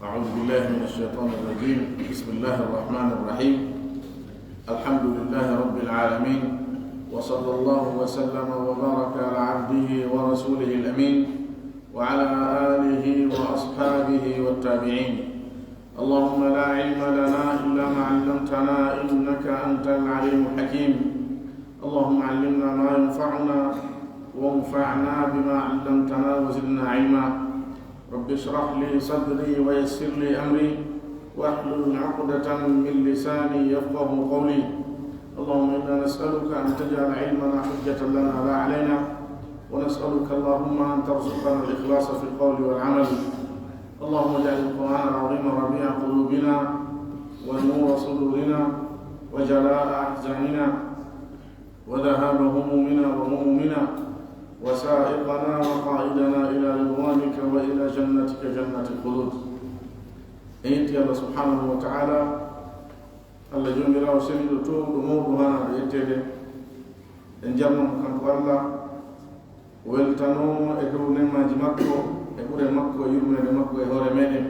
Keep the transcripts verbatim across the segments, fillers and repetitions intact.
أعوذ بالله من الشيطان الرجيم. بسم الله الرحمن الرحيم. الحمد لله رب العالمين. وصلى الله وسلم وبارك على عبده ورسوله الأمين وعلى آله وأصحابه والتابعين. اللهم لا علم لنا إلا ما علمتنا إنك أنت العليم الحكيم. اللهم علمنا ما ينفعنا وانفعنا بما علمتنا وزدنا علما. رب اشرح لي صدري ويسر لي أمري واحلل عقدة من لساني يفقه قولي. اللهم إنا نسألك أن تجعل علمنا حجة لنا لا علينا، ونسألك اللهم أن ترزقنا الإخلاص في القول والعمل. اللهم اجعل القرآن العظيم ربيع قلوبنا ونور صدورنا وجلاء أحزاننا وذهاب همومنا وغمومنا وسائقنا وقائدنا إلى رضوانك وإلى جنتك جنة الخلود. En yetti Allah subhanahu wa ta'ala, Allah Joomiraawo seniiɗo toowɗo mawɗo haanaaɗo yetteede. En jarno mo kanko Allah, o weltanoo mo e dow neemaaji makko, e ɓure makko, e yurmeende makko e hoore meeɗen.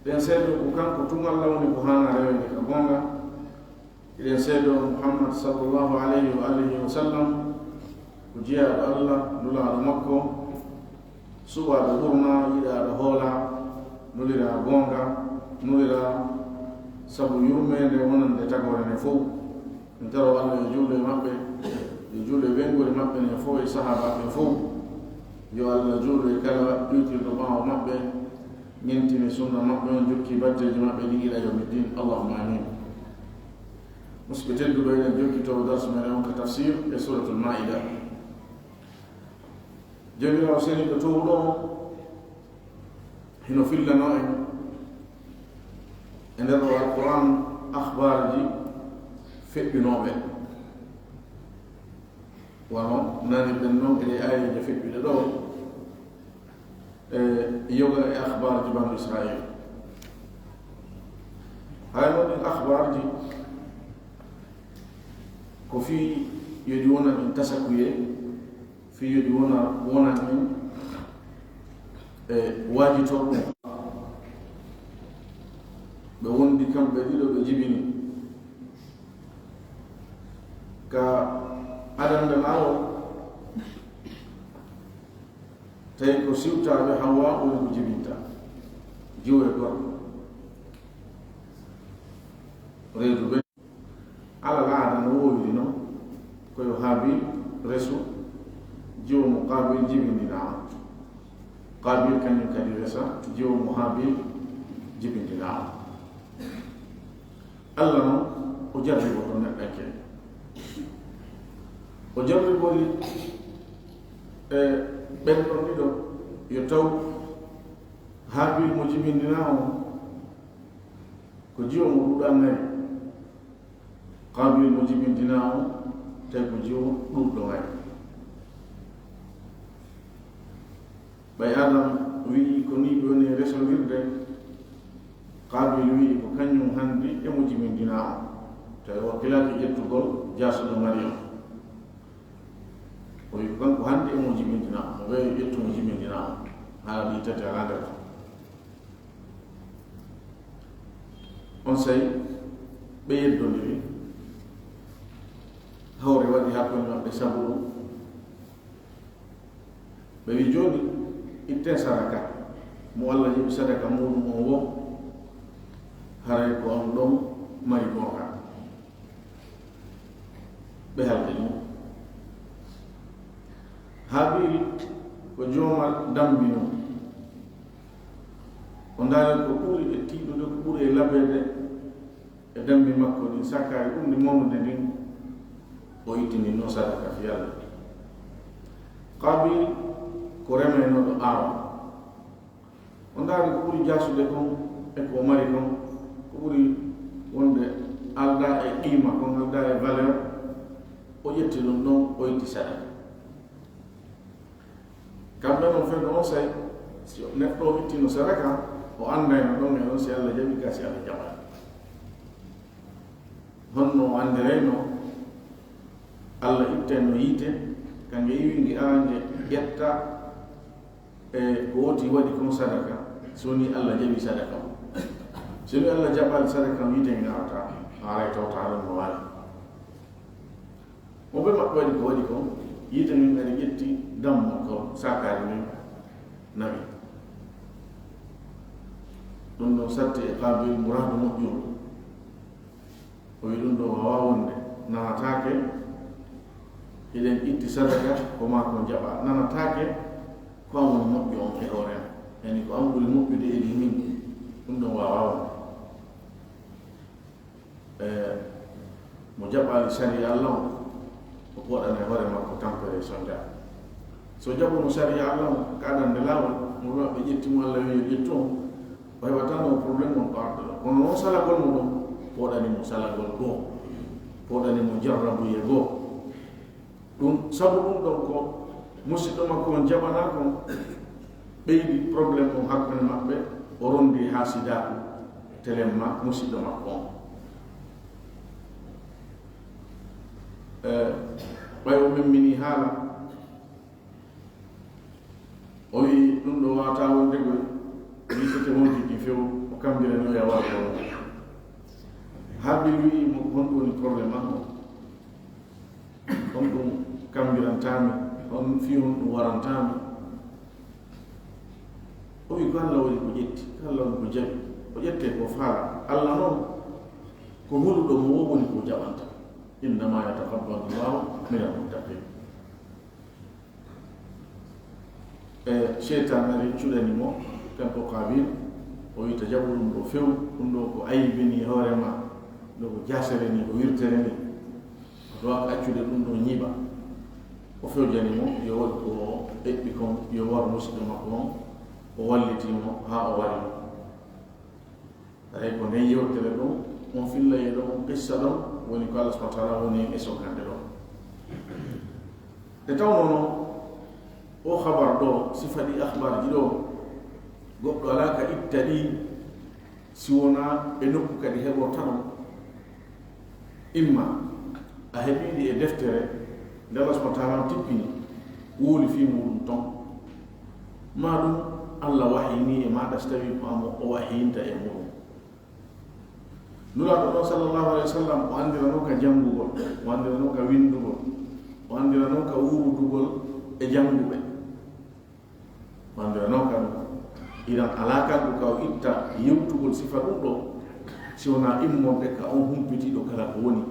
Ɗen seedo ko kanko tun Allah woni ko haanaa reweede ka goonga. Hiɗen seedo Muhammad sallallahu alayhi wa alihi wa sallam ko jiyaaɗo Allah, nulaaɗo makko, suɓaaɗo ɓurna, yiɗaaɗo hoola, nuliraa goonga, nuliraa sabu yurmeende wonande tagoore nden fow. En toro Allah yo juulu e maɓɓe, yo juulu e ɓeynguure maɓɓe nden fow, e sahaabaaɓe ɓen fow. Yo Allah juulu e kala ɗuytirɗo ɓaawo maɓɓe, ñentini sunna maɓɓe on, jokki batteeji maɓɓe ɗin ila yawmiddin. Allahumma amin. Musidɓe tedduɓe, eɗen jokkitoo darsu men on ka tafsir e Suratul Maa'ida. Joomiraawo seniiɗo toowɗo on hino fillanoo en e nder o Alqur'an akhbaarji feƴƴunooɓe. Wano nanirɗen non e ɗee aayeeje feƴƴuɗe ɗoo, e yoga e akhbaarji Banu Israil. Hay non ɗin akhbaarji ko fii yo ɗi wonan en tasakuyee, fii yo ɗi wona, wonan en e waajitorɗum. Ɓe wondi kamɓe ɗiɗo, ɓe jibini ka adannde laawol, tawi ko siwtaaɓe Hawwa woni ko jibinta, jiwo e gorko. Reedu ɓe. Alal aada no woowiri non, ko yo Haabil resu jiwo mo Qaabil jibindinaa on. Qaabil kañum kadi resa jiwo mo Haabil jibindinaa on. Allah non, o jarriboto neɗɗanke. O jarribori, e, ɓen ɗon ɗiɗo, yo taw Haabil mo jibindinaa on ko jiwo mo ɗuuɗaa ŋari. Qaabil mo jibindinaa on, tawi ko jiwo ɗuuɗɗo ŋari. Ɓay Aadama wi'i ko nii ɓe woni e resondirde, Qaabil wi'i ko kañum hanndi e mo jibindinaa on, tawi o wakkilaaki ƴettugol jaasuɗo ŋari on. O wi'i ko kanko hanndi e mo jibindinaa on, mo weeyo ƴettu mo jibindinaa on, haala ɗi tati alaa nder ton. Onsay ɓe yeddondiri, hawre waɗi hakkunde maɓɓe sabu ɗum. Ɓe wi, "Jooni, itten sadaka mo Allah yoɓi sadaka muuɗum on woo, haray ko on ɗon mari goonga." Ɓe haldi mo. Haabil ko joomal dambi non. O ndaari ko ɓuri e tiiɗude, ko ɓuri e labeede e dambi makko ɗin, sakkaari ɓurndi mawnude ndin, o ittini non sadaka fi Allah. Qaabil ko remaynooɗo aawa. O ndaari ko ɓuri jaasude kon e ko o mari kon, ko ɓuri wonde aldaa e qiima kon, aldaa e valeur, o ƴetti ɗum ɗon, o itti sadaka. Kamɓe non fen on say, si neɗɗo o ittino sadaka, o anndayno ɗon e on si Allah jaɓi ka, si Allah jaɓaani. Honno o anndirayno? Allah ittayno yiite, ka nge iwi nge ara nge ƴetta e ko woti waɗi kon sadaka, So ni Allah jaɓi sadaka on. So ni Allah jaɓaali sadaka on, yiite ngen arata, haray tawta ɗon no waali. Mo ɓe maɓɓe waɗi ko waɗi kon, yiite ngen kadi ƴetti dammo ko saakaari men nawi. Ɗum ɗon satti e Qaabiil muraadu moƴƴuru. O wi ɗum ɗo waawaa wonde, nanataake hiɗen itti sadaka ko maa ko jaɓaa, nanataake ko an woni moƴƴo on e hoore am, yani ko an ɓuri moƴƴude e ɗi min, ɗum ɗon waawaa wonde. E, mo jaɓaali sariya Allah on, o pooɗana e hoore makko tampere sonja. So jaɓuno sariya Allah on, ka adannde laawol, mo ɓe ƴetti mo Allah wi yo ƴettu on, o heɓataa no problème on ko arde ɗo. Kono noon salagol mo ɗon, pooɗani mo salagol goo, pooɗani mo jarrabuye goo. Ɗum, sabu ɗum ɗon ko musiɗɗo makko on jaɓanaa kon, ɓeydi problème on hakkunde maɓɓe, o rondi haasidaaku telemma musiɗɗo makko on. E, ɓay o memmini haala, o wi'i, "Ɗum ɗo waawataa wonde koy, mi yiɗete wonde ɗi few, o kammbirani o yawa ko." Haabil wi'i mo, "Honɗum woni problème an on? Honɗum kammbirantaami? Hon fii honɗum warantaami?" O wi'i, "Ko Allah woni ko ƴetti, ko Allah woni ko jaɓi. O ƴette ko faala. Allah noon, ko huluɗo mo woo woni ko jaɓanta. Innamaa yataqabbalu Llahu minal muttaqiin." E seytaane ari cuɗani mo, kanko Qaabiil, o wi'ata jaɓu ɗum ɗo few, ɗum ɗo ko aybini hoore ma, ɗo ko jasere ni, ko wirtere ni. O ɗo accude ɗum ɗo ñiiɓa. O fewjani mo, yo waɗu ko o eɓɓi kon, yo waru musiɗɗo makko on, o walliti mo haa o wari mo. Tawi ko nden yewtere ɗum, on filla e ɗon, on qissa ɗon, woni ko Allah subhanahu wa ta'ala woni en e sognande ɗon. Nde tawno noon, o habar ɗo, sifa ɗi akhbarji ɗo, goɗɗo alaa ka itta ɗi, si wonaa e nokku kadi heɓorta ɗon. Imma a heɓii ɗi e deftere nde Allah subhanahu wa ta'ala tippini, wowli fii muuɗum ton. Maa ɗum Allah wahyini e maaɗa si tawii ko an o wahyinta e muuɗum. Nulaaɗo ɗon sallallahu alayhi wa sallam, o anndirano ka janngugol, o anndirano ka winndugol, o anndirano ka wuurudugol e jannguɓe. O anndirano ka ɗum. Iran alaa kanko ka o itta yewtugol sifa ɗum ɗo, si wonaa immorde ka on humpitiiɗo kala ko woni,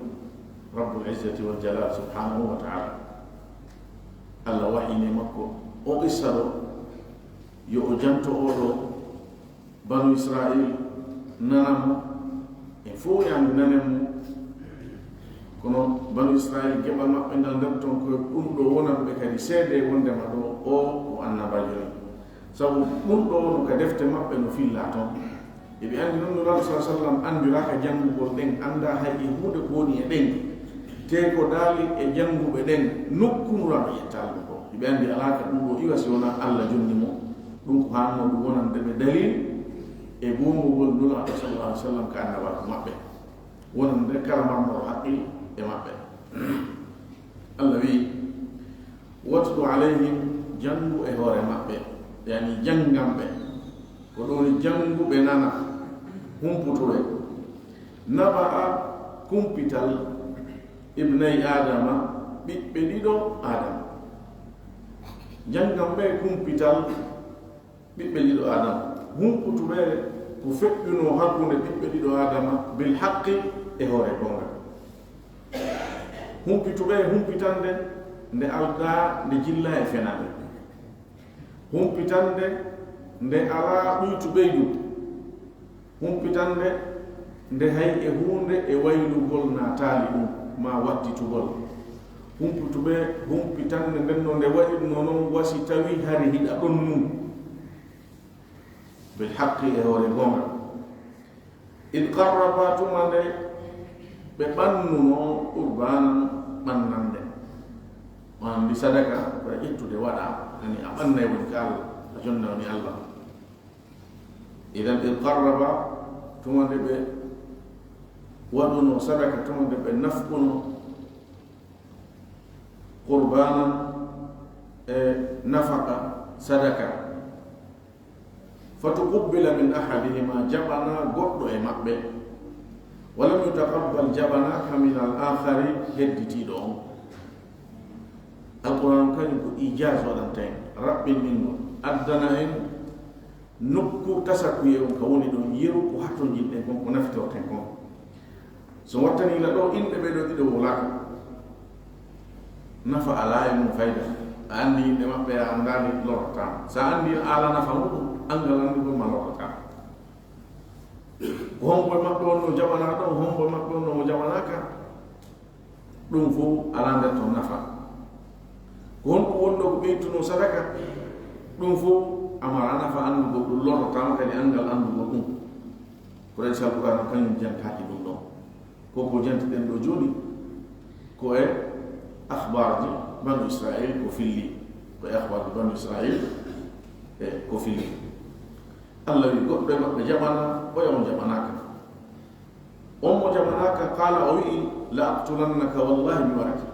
Rabbul Izzati wal Jalal subhanahu wa ta'ala. Allah wahyini makko o qissa ɗo, yo o janto oo ɗo Banu Israil nana mo, en fof yaani nanen mo. Kono Banu Israil, geɓal maɓɓe ngal nder ton, ko ɗum ɗo wonan ɓe kadi seede wondema ɗo o ko annabaajo ni. Sabu ɗum ɗo no ka defte maɓɓe no filla ton. Eɓe anndi noon Nulaaɗo sallallahu alayhi wa sallam anndiraaka janngugol ɗen, anndaa hay e huunde ko woni e ɗen. Te ko daali e jannguɓe ɗen, nokku Nulaaɗo yettaali ɗum ɗo. Eɓe anndi alaa ka ɗum ɗo iwa si wonaa Allah jonni mo. Ɗum ko haanno ɗum wonande ɓe dalil e goongugol Nulaaɗo sallallahu alayhi wa sallam ka annabaaku maɓɓe. Wonande kala marmoro haqqil e maɓɓe. Allah wi'i, "Watlu alayhim", janngu e hoore maɓɓe, yani janngan ɓe. Ko ɗum woni janngu ɓe nana, humputu ɓe. Naba'a kumpital ibnay Aadama, ɓiɓɓe ɗiɗo Aadama. Janngan ɓe kumpital ɓiɓɓe ɗiɗo Aadama. Humputu ɓe ko feƴƴunoo hakkunde ɓiɓɓe ɗiɗo Aadama bil haqqi e hoore goonga. Humpitu ɓe humpitande nde aldaa, nde jillaa e fenaande. Humpitande nde alaa ɗuytu ɓeydu. Humpitande nde hay e huunde e waylugol naataali ɗum, maa wattitugol. Humpitu ɓe humpitande nden no nde waɗirnoo non, wa si tawii hari hiɗa ɗon nun. Bil haqqi, e hoore goonga. Id qarraba, tuma nde ɓe ɓannunoo, qurbaanan, ɓannande. On anndi sadaka ko e ƴettude waɗa, yani a ɓannay woni ka Allah, a jonna woni Allah. Idan id qarraba, tuma nde ɓe waɗunoo sadaka, tuma nde ɓe nafqunoo, qurbaanan, e nafaqa, sadaka. Fatuqubbila min ahadihima, jaɓana goɗɗo e maɓɓe. Walam yutaqabbal, jaɓanaka min al akhari, hedditiiɗo on. Alquran kañum ko ijaz waɗanta en, raɓɓinɗingo, addana en nokku tasakuye on ka woni ɗon, yeru ko hattonjinɗen kon, ko nafitorten kon. So wattani la ɗo inɗe ɓee ɗo ɗiɗo wolaaka, nafa alaa e mum fayda. A anndi inɗe maɓɓe, a anndaali, lortataa. So a anndi a alaa nafa muɗum, anngal anndugol ma lortataa. Ko hombo e maɓɓe wonno jaɓanaa ɗon, hombo e maɓɓe wonno mo jaɓanaaka? Ɗum fof alaa nder ton nafa. Ko honɗum wonno ko ɓeytuno sadaka? Ɗum fof amara nafa anndugol ɗum, lortataa mo kadi anngal anndugol ɗum. Ko ɗen sabu Qur'aana kañum jantaaki ɗum ɗon. Ko ko jantiɗen ɗo jooni, ko e akhbarji Banu Israil ko filli, ko e akhbarji Banu Israil e ko filli. Allah wi goɗɗo e maɓɓe jaɓana, oya on jaɓanaaka. On mo jaɓanaaka, qala, o wi'i, la aqtulannaka, wallahi mi warate.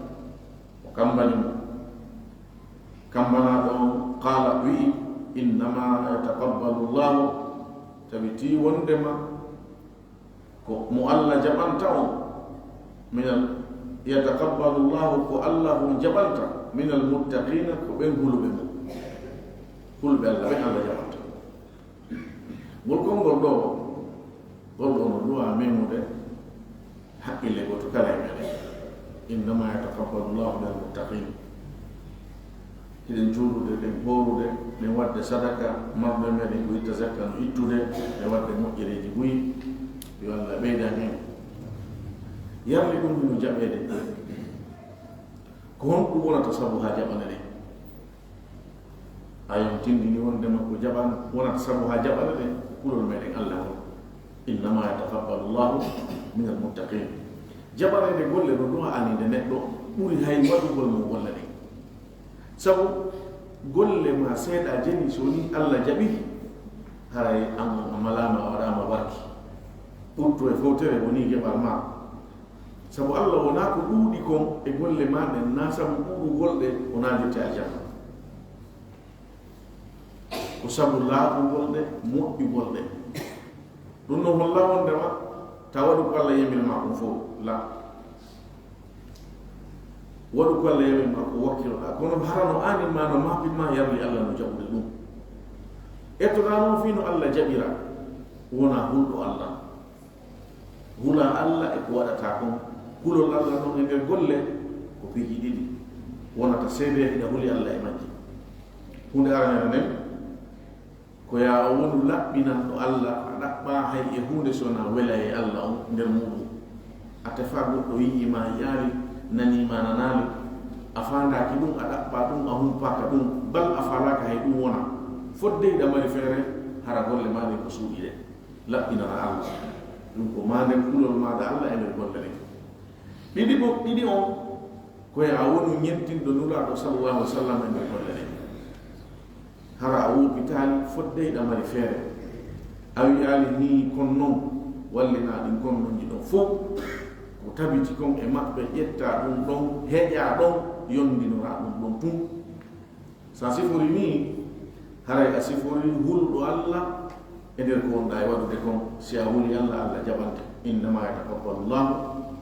O kambani mo. Kambanaaɗo on, qala, wi'i, innama yataqabbalu Allahu, tabitii wondema ko mo Allah jaɓanta on, minal, yataqabbalu Allahu, ko Allah on jaɓanta, minal muttaqina, ko ɓen huluɓe mo. Huluɓe Allah, ɓen Allah jaɓanta. Ngol konngol ɗo, ngol ɗo no ɗuwa memude haqqille gooto kala e meɗen. Innama yataqabbalu Allahu minal muttaqin. Hiɗen juulude, ɗen hoorude, ɗen waɗde sadaka, marɓe meɗen ko itta zakka no ittude, ɗen waɗde moƴƴereeji buy, yo Allah ɓeydan en. Yarli ɗum hino jaɓeede. Ko honɗum wonata sabu haa jaɓane ɗen? Ayon tindini wondema ko jaɓan wonata sabu haa jaɓane ɗen, kulol meɗen Allah on. Innama yataqabbalu Allahu minal muttaqin. Jaɓaneede golle no ɗum aninde neɗɗo ɓuri hay waɗugol mo golle ɗen. Sabu golle ma seeɗa jeni, so ni Allah jaɓi, haray an on a malaama, a waɗaama barki. Ɓuttu e fowtere woni geɓal ma. Sabu Allah wonaa ko ɗuuɗi kon e golle ma ɗen, naa sabu ɗuuɗugol ɗe o naajete aljanna. Ko sabu laaɓugol ɗe, moƴƴugol ɗe. Ɗum no holla wondema ta waɗu ko Allah yamiri ma kon fof, la. Waɗu ko Allah yamiri ma ko wakkiloɗaa. Kono hara no anin ma, no maɓɓin ma, yarli Allah no jaɓude ɗum. Ettoɗaa noon fii no Allah jaɓira, wona hulɗo Allah. Hula Allah e ko waɗata kon. Kulol Allah non e nder golle ko piiji ɗiɗi. Wonata seede hiɗa huli Allah e majji. Huunde aranere nden, ko yaa o wonu laɓɓinanɗo Allah, a ɗaɓɓaa hay e huunde so wonaa wela e Allah on nder muuɗum. A tefaa goɗɗo yi'ii ma yi'aali, nanii ma nanaali, a faandaaki ɗum, a ɗaɓɓaa ɗum, a humpaaka ɗum, bal a faalaaka hay ɗum wona. Fodde hiɗa mari feere, hara golle maa ɗen ko suuɗiiɗe. Laɓɓinana Allah. Ɗum ko maa nder kulol maaɗa Allah e nder golle ɗen. Ɗiɗi bo, ɗiɗi on, ko e a wonu ñentinɗo Nulaaɗo sallallahu alaihi wa sallam e nder golle ɗen. Hara a woopitaali fodde hiɗa mari feere. A wi'aali nii kon non, wallinaa ɗin kon nonji ɗon fof. Ko tabiti kon e maɓɓe, ƴettaa ɗum ɗon, heƴaa ɗon, yondinoraa ɗum ɗon tun. So a siforii nii, haray a siforii huluɗo Allah e nder ko wonɗaa e waɗude kon. Si a hulii Allah, Allah jaɓante. Innama yataqabbalu Allahu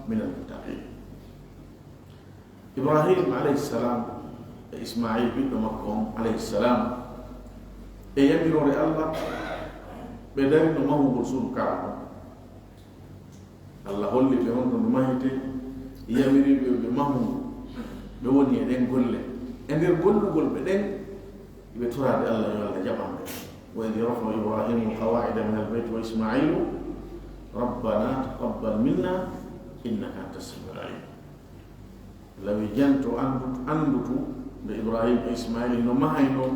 minal muttaqin. Ibrahim alayhi salam e Ismail ɓiɗɗo makko on alayhi salam, e yamiroore Allah, ɓe darino mahugol suudu Kaaba on. Allah holli ɓe honto ndu mahete, yamiri ɓe ɓe mahu ndu. Ɓe woni e ɗen golle. E nder gollugol ɓe ɗen, ɓe toraade Allah, yo Allah jaɓan ɓe. Wa idh yarfa'u Ibrahimu al-qawa'ida min al-bayti wa Isma'ilu rabbana taqabbal minna innaka antas samiul alim. Lawi janto anndutu, anndutu nde Ibrahim e Ismail no mahaynoo,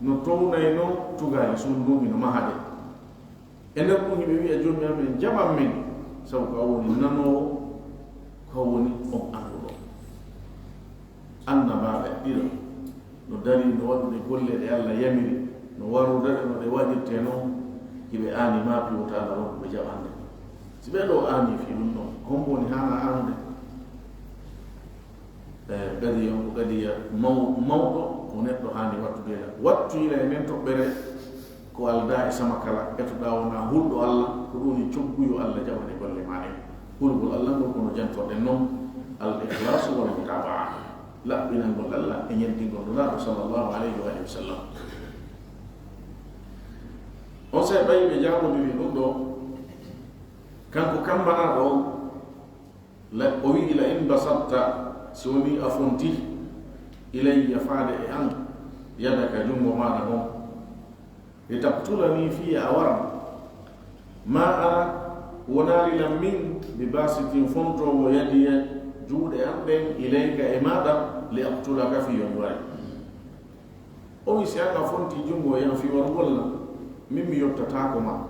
no townaynoo tugaale suudu ndun, hino mahade. E nder ɗum, hiɓe wi'a, "Joomi amen, jaɓan men, sabu ko a woni nanoowo, ko a woni on annduɗo." Annabaaɓe ɗiɗo no darii no waɗude golle ɗe Allah yamiri, no warude ɗe no ɗe waɗirtee non, hiɓe aani maapi wota Allah rokku ɓe jaɓande. Si ɓee ɗoo aani fii ɗum ɗon, hombo woni haana aanude? E, qadiya on ko qadiya maw-, mawɗo mo neɗɗo haani wattude. Wattuyra e nden toɓɓere, Ko aldaa e sama kala, etoɗaa wonaa hulɗo Alla, ko ɗum woni coggu yo Alla jaɓane golle maa ɗen. Hulugol Alla ngol kono jantorɗen non, al ikhlasu wal mutabaa, laɓɓinangol Alla e ñentingol Nulaaɗo sallallahu alayhi wa alihi wa sallam. On saa'i ɓay ɓe jaabodiri ɗum ɗo, kanko kambanaaɗo on, la, o wi'i, "La in basatta, si woni a fonti, ilayya faade e an, yadaka junngo maaɗa on, li taqtulani fiya a waran. Ma ana, wonaali lan min, bi basitin fontoowo yadiya juuɗe an ɗen, ilayka e maaɗa, li aqtulaka fiyo mi wari." O wi, "Si an a fonti junngo e an fii warugol lan, min mi yottataako ma,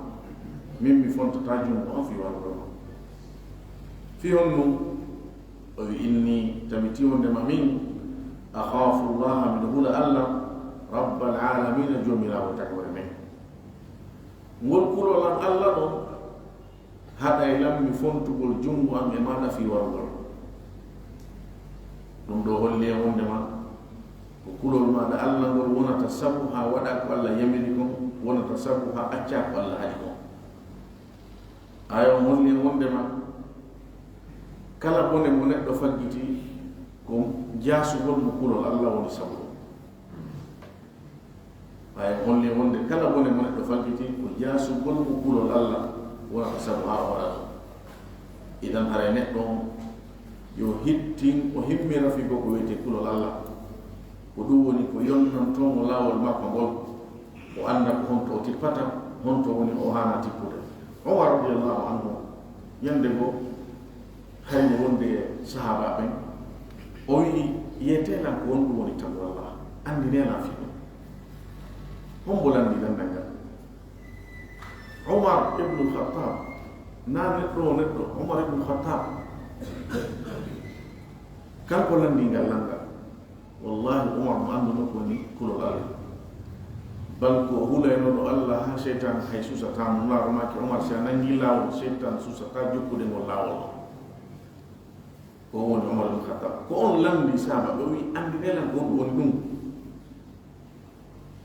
min mi fontataa junngo an fii warugol ma." Fii honɗun? O wi, "Inni, tabiti wonde ma min, akhaafu Allaha, miɗo hula Alla, Rabbal aalamiina, Joomiraawo tagore men. Ngol kulol an Alla ɗon, haɗay lan mi fontugol junngo an e maaɗa fii warugol." Ɗum ɗoo holli en wonde ma ko kulol maaɗa Alla ngol wonata sabu haa waɗaa ko Alla yamiri kon, wonata sabu haa accaa ko Alla haɗi kon. Aaya on holli en wonde ma kala bone mo neɗɗo faggiti, ko jaasugol mo kulol Alla woni sabu ɗum. Ɓay holli wonde kala bone mo neɗɗo faggiti, ko jaasugol mo kulol Alla wonata sabu haa o waɗa ɗum. Idan haray neɗɗo on yo hittin, o himmira fii ko ko wiyetee kulol Alla. Ko ɗum woni ko yonnantoo mo laawol makko ngol. O annda ko honto o tippata, honto woni o haana tippude. Umar radiyallahu anhu, ñande goo, hayno wonde e sahaaba ɓen, o wi'i, "Yeetee lan ko honɗum woni taqwallah, anndinee lan fii ɗum." Hombo lanndii lanndal ngal? Umar ibnul Khattab, naa neɗɗo o neɗɗo, Umar ibnul Khattab, kanko lanndii ngal lanndal. Wallahi, Umar mo annduno ko woni kulol Alla. Bal ko o hulaynooɗo Alla haa seytaane hay susataa mo. Nulaaɗo maaki, Umar, si a nanngii laawol, seytaane susataa jokkude ngol laawol ɗon. Ko on woni Umar ibn Khattab. Ko on lanndii sahaaba, ɓe wi'i, "Anndinee lan ko honɗum woni ɗum."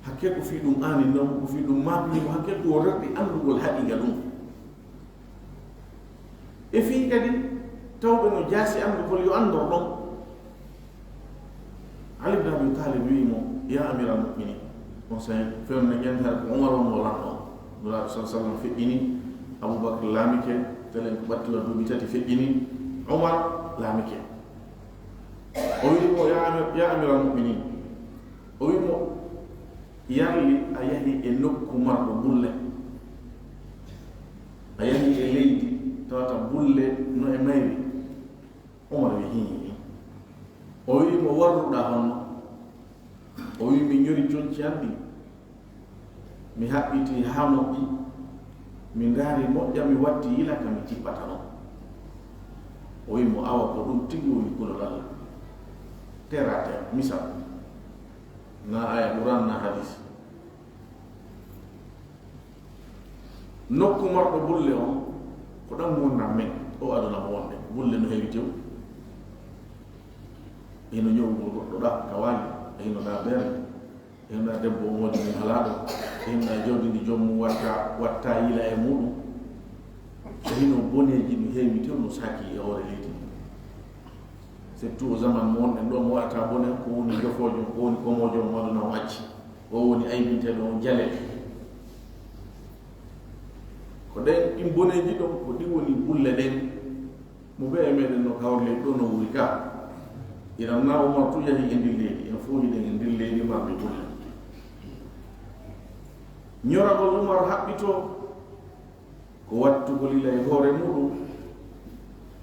Hakkee ko fii ɗum aani non, ko fii ɗum maakni mo, hakkee ko o rerɗi anndugol haqiiqa ɗum. E fii kadi tawɓe no jaasi anndugol yo anndor ɗon. Ali ibn Abi Talib wi'i mo, "Ya Amiral Mu'minin." On saa'i fewndo ñande hara ko Umar on mo lanɗo. Nulaaɗo sallallahu alaihi wasallam feƴƴini, Abubakar laamike, telen ko ɓattiwa duuɓi tati feƴƴini, Umar laamike. O wi'i mo, "Ya Amir-, ya Amiral Mu'minin." O wi'i mo, "Yalli a yahi e nokku marɗo bulle? A yahi e leydi tawata bulle no e mayri?" Umar wi'i, "Hii." O wi'i mo, "Warruɗaa honno?" O wi'i, "Mi ñori conci an ɗin. Mi haɓɓiti haa moƴƴi. Mi ndaari moƴƴa, mi watti yila ka mi tippata non." O wi'i mo, "Awa ko ɗum tigi woni kulol Alla. Terre à terre, misal. Na aya Qur'an, na hadis." Nokku marɗo bulle on, ko ɗan wonnan men, o aduna mo wonde. Bulle no heewi tew. Hino ñowugol goɗɗo ɗa ka waali, hino ɗa ɓernde. Hino debbo on woni mum halaaɗo, hino jawdi ndi joom mum watta, watta yila e muɗum. So hino boneeji no heewi tew no saaki e hoore leydi. Surtout o zaman mo wonɗen ɗo, mo waɗata bone, ko woni jofoojo, ko woni komoojo, mo aduna o acci. O woni aybinteeɗo on jale. Ko ɗen, ɗin boneeji ɗon, ko ɗi woni bulle ɗen. Mo ɓe e meɗen no kawri leydi ɗo no wuri ka. Iran na Umar tu yahi e ndin leydi, en fof hiɗen e ndin leydi marndi bulle. Ñoragol Umar haɓɓito ko wattugol yila e hoore muɗum,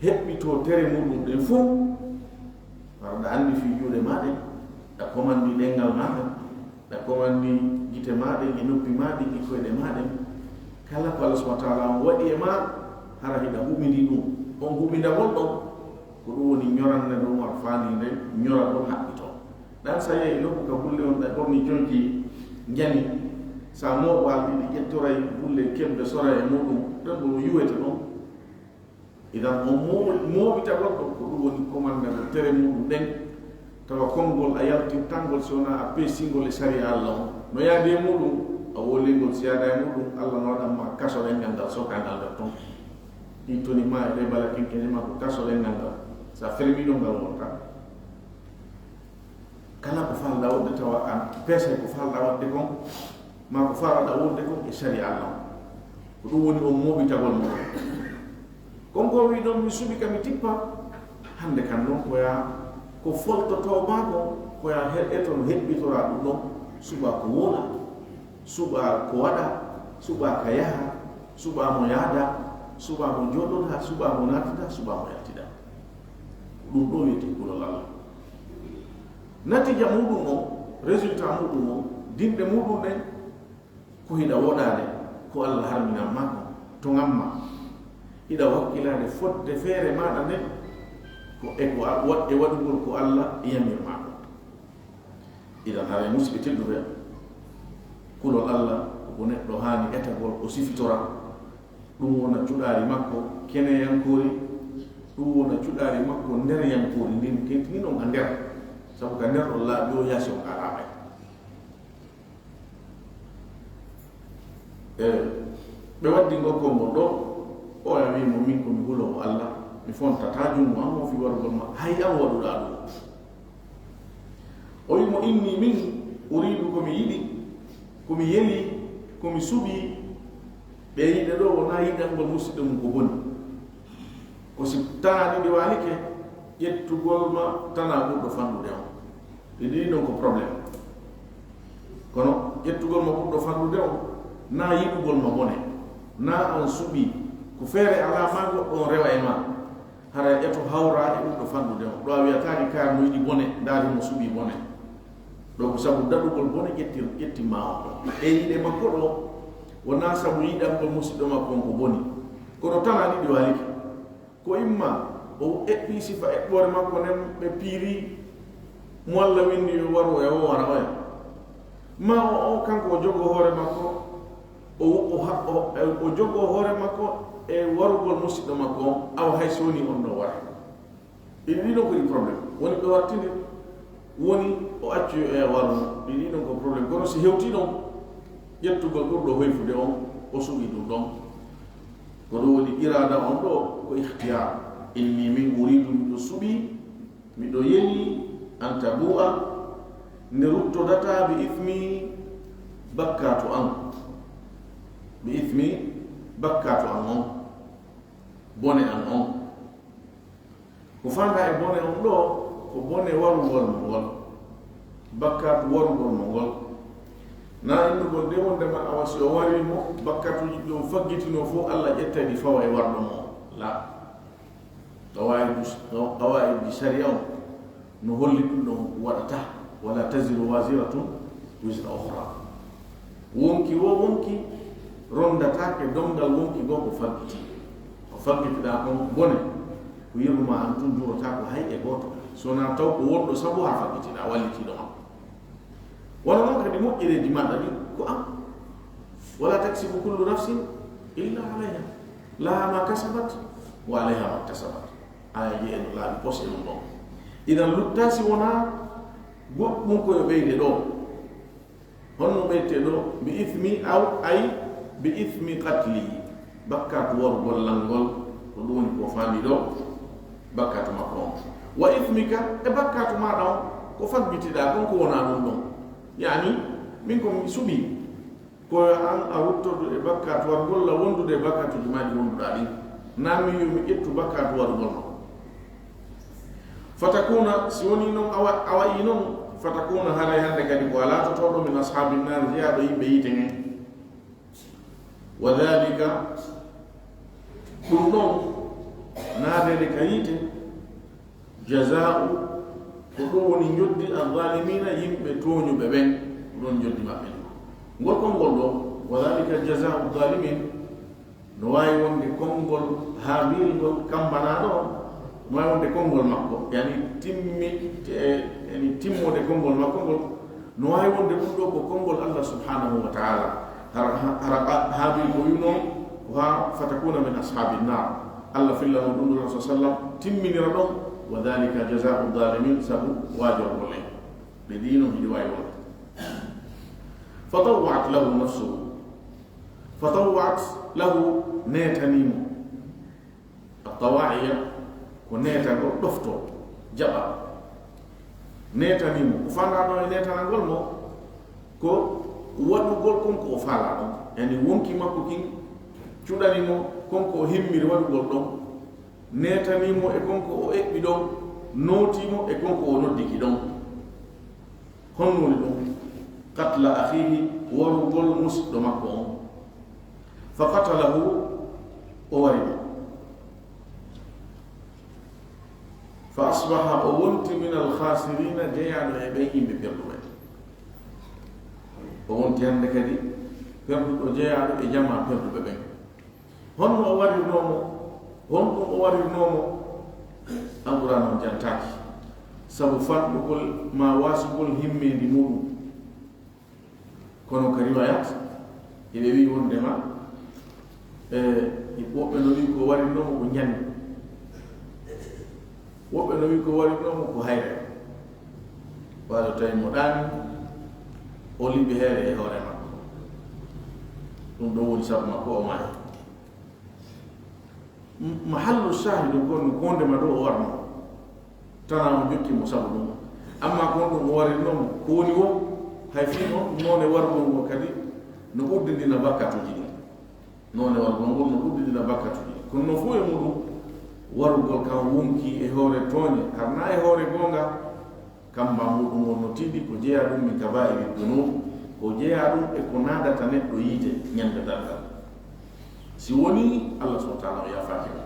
heɓɓito tere muɗum ɗen fof. Wara ɗa anndi fii juuɗe maa ɗen, ɗa komandi ɗenngal maa ɗen, ɗa komandi gite maa ɗen e noppi maa ɗen e koyɗe maa ɗen. Kala ko Allah subhanahu wa ta'ala on waɗi e maa, hara hiɗa huɓindi ɗum. On huɓindagol ɗon, ko ɗum woni ñorannde nde Umar faandi nde, ñoragol haɓɓitoo. Ɗan sa yehi nokku ka bulle on ɗa ɓorni conci njani, sa mooɓaali ɗiɗi ƴettoray bulle kebbe sora e muɗum, ɗon ɗum yuwete ɗon. Idan on mooɓi-, mooɓitagol ɗon ko ɗum woni komandagol tere muɗum ɗen, tawa konngol a yaltirtangol si wonaa a peesingol e sariya Allah on. No yaadi e muɗum, Wolingol si yaada e muɗum, Allah no waɗan ma kaso ɗengal ngal, soka ngal ngal ton. Ɗin toni ma e ɗe bala kenkene ma ko kaso ɗengal ngal. Sa fermi ɗon ngal wonta. Kala ko falɗa wonde tawa an peesay ko falɗa waɗde kon, ma ko falɗa wonde kon e sariya Allah. Ko ɗum woni on moɓitagol mo. Kon ko wi ɗon mi suɓi ka mi tippa. Hannde kan ɗon ko ya ko foltotoo ma kon, ko ya he-, eto no heɓɓitora ɗum ɗon. Suɓa ko wona, suɓa ko waɗa, suɓa ka yaha, suɓa mo yaada, suɓa mo jooɗoda, suɓa mo naatida, suɓa mo yaltida. Ɗum ɗo wiyete kulol Allah. Natija muɗum on, résultat muɗum on, dinɗe muɗum ɗen, ko hiɗa woɗaade ko Allah harminan ma kon, to ngamma. Hiɗa wakkilaade fodde feere maaɗa nden, ko e ko a-, wa-, e waɗugol ko Allah yamir ma kon. Idan haray musidɓe tedduɓe, kulol Allah ko ko neɗɗo haani etagol, o sifitora. Ɗum wona cuɗaari makko keneyankoori, ɗum wona cuɗaari makko nderyankoori, ndin kentini ɗon ka nder, sabu ka nder ɗon laaɓi, o yaasi on ka laaɓay. E, ɓe waddi ngol konngol ɗo, oya wi mo, min ko mi huloowo Allah, mi fontata junngo am o fii warugol ma, hay an waɗuɗaa ɗum. O wi mo, inni min uridu, ko mi yiɗi, ko mi yeli, ko mi suɓi, ɓe yiɗe ɗo wonaa yiɗangol musiɗɗo mum ko boni. Ko si tana ɗiɗi waalike, ƴettugol ma tana ɓurɗo fanɗude on. Ɗi ɗiɗi ɗon ko problème. Kono ƴettugol ma ɓurɗo fanɗude on, na yiɗugol ma bone, na on suɓi, ko feere alaa ma goɗɗo on rewa e ma. Hara eto hawra e ɓurɗo fanɗude on. Ɗo a wiyataake kaari mo yiɗi bone, ndaari mo suɓi bone. Ɗo ko sabu daɗugol bone ƴetti, ƴetti ma on ɗon. E yiɗe makko ɗo, wonaa sabu yiɗangol musiɗɗo makko on ko boni. Kono tana ɗiɗi waalike. Ko imma o eɓɓi sifa eɓɓoore makko nden, ɓe piiri mo Allah winndi yo waru e o wara oya. Ma o, o kanko o jogoo hoore makko, o, o ha-, o, o jogoo hoore makko e warugol musiɗɗo makko on, awa hay so woni on ɗo wara. Ɗin ɗiɗon ko ɗi problème. Woni ɓe wartinde, woni o accu yo oya waru. Ɗin ɗiɗon ko problème. Kono si hewtii ɗon, ƴettugol ɓurɗo hoyfude on, o suɓi ɗum ɗon. Ko ɗum woni iraada on ɗo, ko ikhtiyar. Inni min uridu, miɗo suɓi, miɗo yeli, an tabu'a, nde ruttodataa bi ithmi, bakkaatu an. Bi ithmi, bakkaatu an on. Bone an on. Ko faandaa e bone on ɗo, ko bone warugol mo ngol. Bakkaatu warugol mo ngol. Na innugol de wondema awa si o warii mo, bakkaatuuji ɗi o faggitinoo fof, Allah ƴettay ɗi fawa e warɗo mo. La. Qawaa'id, qawaa'id sariya on no holli ɗum ɗon waɗataa. Wala taziru waziratun wizra ukhra. Wonki wo wonki rondataake donngal wonki goo ko faggiti. Ko faggitiɗaa kon bone, ko yirru ma an tun jurotaako hay e gooto. So wonaa taw ko wonɗo sabu haa faggitiɗaa, wallitiiɗo ma. Wano non kadi moƴƴereeji maaɗa ɗin ko an. Wala taksibu kullu nafsin illa alayha. Laha ma kasabat wa alayha ma iktasabat. Aya je en laaɓi pos e ɗum ɗon. Idan luttaa si wonaa goɗɗum ko yo ɓeyde ɗo. Honno ɓeyte ɗo? Bi ithmi aw ay bi ithmi qatli. Bakkaatu warugol lanngol, ko ɗum woni ko faami ɗo, bakkaatu makko on. Wa ithmika, e bakkaatu maaɗa on, ko faggitiɗaa kon ko wonaa ɗum ɗon. Yaani, min ko mi suɓii, ko an a ruttodu e bakkaatu warugol la wondude e bakkaatuuji maa ɗi wonduɗaa ɗin. Naa min yo mi ƴettu bakkaatu warugol ma. Fatakuna, si wonii non a wa-, a wa'ii non, fatakuna, haray hannde kadi ko a laatotooɗo min ashaabi nnaar, jeyaaɗo yimɓe yiite ngen. Wa dhalika, ɗum ɗon, naadeede ka yiite, jazaa'u, ko ɗum woni njoddi, adh-dhaalimiina, yimɓe tooñuɓe ɓen, ko ɗon njoddi maɓɓe ndin. Ngol konngol ɗo, wa dhalika jazaa'u dhaalimiin, no waawi wonde konngol Haabiil ngol kambanaaɗo on, no waawi wonde konngol makko, yani timmi, e, yani timmude konngol makko ngol, no waawi wonde ɗum ɗo ko konngol Allah subhaanahu wa ta'aala. Hara, hara Haabiil ko wi'unoo ko haa fatakuna min ashaabi nnaar. Allah fillano ɗum ɗo Rasul sallam timminira ɗon, wa dhalika jazaa'u dhaalimiin, sabu waajorgol en. Ɓe ɗiino hiɗi waawi wonde. Fatawwa'at lahu nafsuhu. Fatawwa'at lahu, neetanii mo. Attawaa'iya ko neetagol, ɗofto, jaɓa. Neetanii mo. Ko faandaanoo e neetanagol mo, ko waɗugol kon ko o faalaa ɗon. Yani wonki makko kin cuɗani mo kon ko o himmiri waɗugol ɗon. Neetanii mo e kon ko o eɓɓi ɗon. Nootii mo e kon ko o noddi ki ɗon. Honno woni ɗum? Qatla akhihi, warugol musiɗɗo makko on. Fa qatalahu, o wari mo. Fa asbaha, o wonti min al khasirina, jeyaaɗo e ɓen yimɓe perduɓe. O wonti hannde kadi perduɗo, jeyaaɗo e jamaa perduɓe ɓen. Honno o warirnoo mo? Honɗum o warirnoo mo? Alqur'aana on jantaaki. Sabu fanɗugol maa wasugol himmeendi muuɗum. Kono ka riwayat, hiɓe wi'i wonndema, e, woɓɓe no wi'i ko warirnoo mo ko njannde. Woɓɓe no wi'i ko warirnoo mo ko hayre. Waato tawi mo ɗaani, o liɓi hayre e hoore makko. Ɗum ɗo woni sabu makko o maayi. M-, mahallu shaahidu kon ko wonndema ɗo o warno. Tana on jokki mo sabu ɗum. Amma kon ɗum o warirnoo mo, ko woni woo, hay fii on, noone warugol ngol kadi no ɓurdindina bakkatuuji ɗin. Noone warugol ngol no ɓurdindina bakkatuuji ɗin. Kono non fof e muɗum, warugol kan wonki e hoore tooñe, harnaa e hoore goonga, kamba muɗum on no tiiɗi, ko jeyaa ɗum min kabaa'iri dunub, ko jeyaa ɗum e ko naadata neɗɗo yiite ñande darngal. Si woni Allah subhanahu wa ta'ala o yaafaaki mo.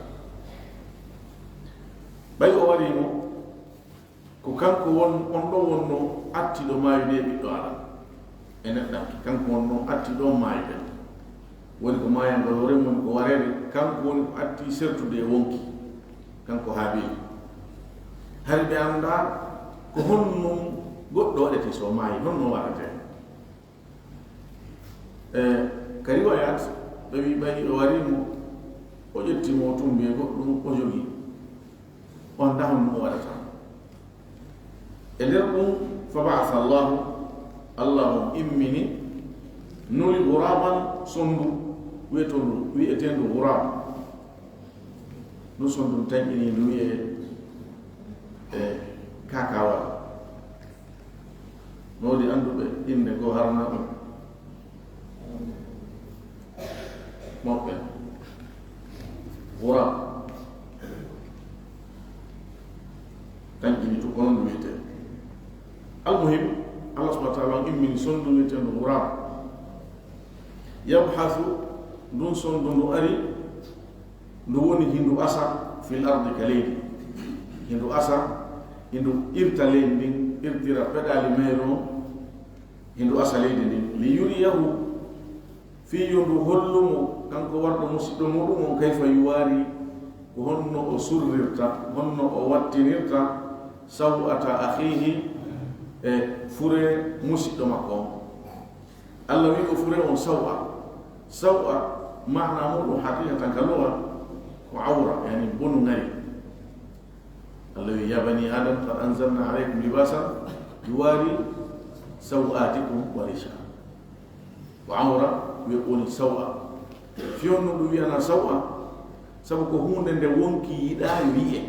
Ɓay o warii mo, ko kanko won, on ɗo wonno attiɗo maayude e ɓiɗɗo Aadama. E neɗɗanke, kanko wonno attiɗo maayude. Woni ko maayangol hoore mum, woni ko wareede, kanko woni ko atti sertude e wonki, kanko Haabiila. Hari ɓe anndaa ko honno goɗɗo waɗetee so maayi, honno waɗetee. E ka riwayat, ɓe wi ɓay o warii mo, o ƴetti mo, o tumbi e goɗɗum, o jogi. O anndaa honno o waɗata. E nder ɗum, fa ba'atha Allahu, Allah on immini, nuli ghuraban, sonndu, wi'eteendu, wi'eteendu ghurab. Ɗum sonndu tanƴini, ndu wi'e, e, kakawal. No woodi annduɓe innde goo harnaa ɗum? Moɓɓe. Ghurab. Tanƴini to, ko non ɗum wiyetee. Almuhim, Allah subhanahu wa ta'ala on immini sonndu wiyeteendu ghurab. Yabhasu, ndun sonndu ndu ari, ndu woni hindu asa fil ardi, ka leydi. Hindu asa, hindu irta leydi ndin, irtira peɗaali mayru on, hindu asa leydi ndin. Li yuriyahu, fii yo ndu hollu mo, kanko warɗo musiɗɗo muɗum on, kayfa yuwaari, ko honno o surrirta, honno o wattinirta, saw'ata akhihi, e fure musiɗɗo makko on. Allah wi'i ko fure on saw'a. Saw'a, maana muɗum haqiqatan ka luga, ko awra, yani bonu ŋari. Allah wi'i, "Ya bani Adam, qad anzalna alaykum libasan yuwari saw'atikum wa risha." Ko awra, wi'e ko woni saw'a. Fewndo ɗum wi'anaa saw'a, sabu ko huunde nde wonki yiɗaa yo yi'e.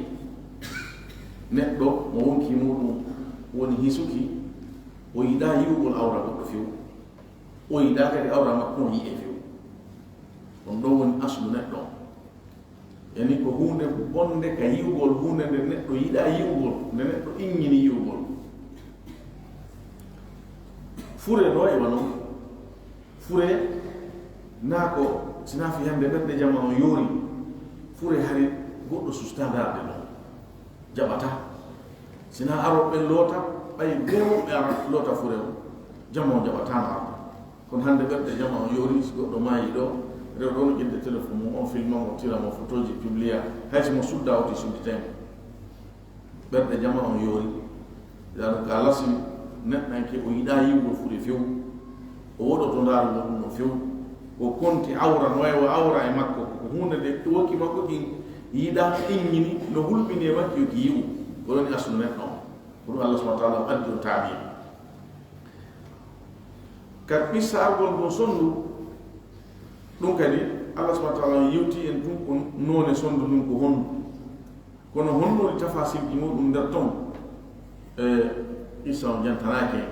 Neɗɗo mo wonki muɗum woni hisuki, o yiɗaa yi'ugol awra goɗɗo few. O yiɗaa kadi awra makko on yi'e few. On ɗon woni aslu neɗɗo on. Yani ko huunde bonde ka yi'ugol, huunde nde neɗɗo yiɗaa yi'ugol, nde neɗɗo inñini yi'ugol. Fure no e wano, fure naa ko, si naa fii hannde ɓernde jamaa on yoori, fure hari goɗɗo sustaandaade ɗon, jaɓataa. Si naa arooɓe loota, ɓay bee woɓɓe ara loota fure on, jamaa on jaɓataa no arde. Kono hannde ɓernde jamaa on yoori, si goɗɗo maayi ɗo, rewɗo on ƴettude telefon mum, on filma mo, tira mo fotooji, publia, hay si mo suddaa, o ti sudditay mo. Ɓernde jamaa on yoori. Ɗum ka lasi neɗɗanke o yiɗaa yi'ugol fure few. O woɗoto ndaarugol ɗum no few. O konti awra, no wayi o awra e makko. Ko huunde nde wonki makko kin yiɗaa, inñini, no hulɓini e makko yo ki yi'u. Ko ɗon woni aslu neɗɗo on. Ko ɗum Allah subhanahu wa ta'ala o addi on taabiya. Ka qissa argol ngol sonndu, ɗum kadi, Allah subhanahu wa ta'ala yewti en ɗum ko noone sonndu ndun ko hondu. Kono honno woni tafasilji muɗum nder ton? E, qissa on jantanaake en.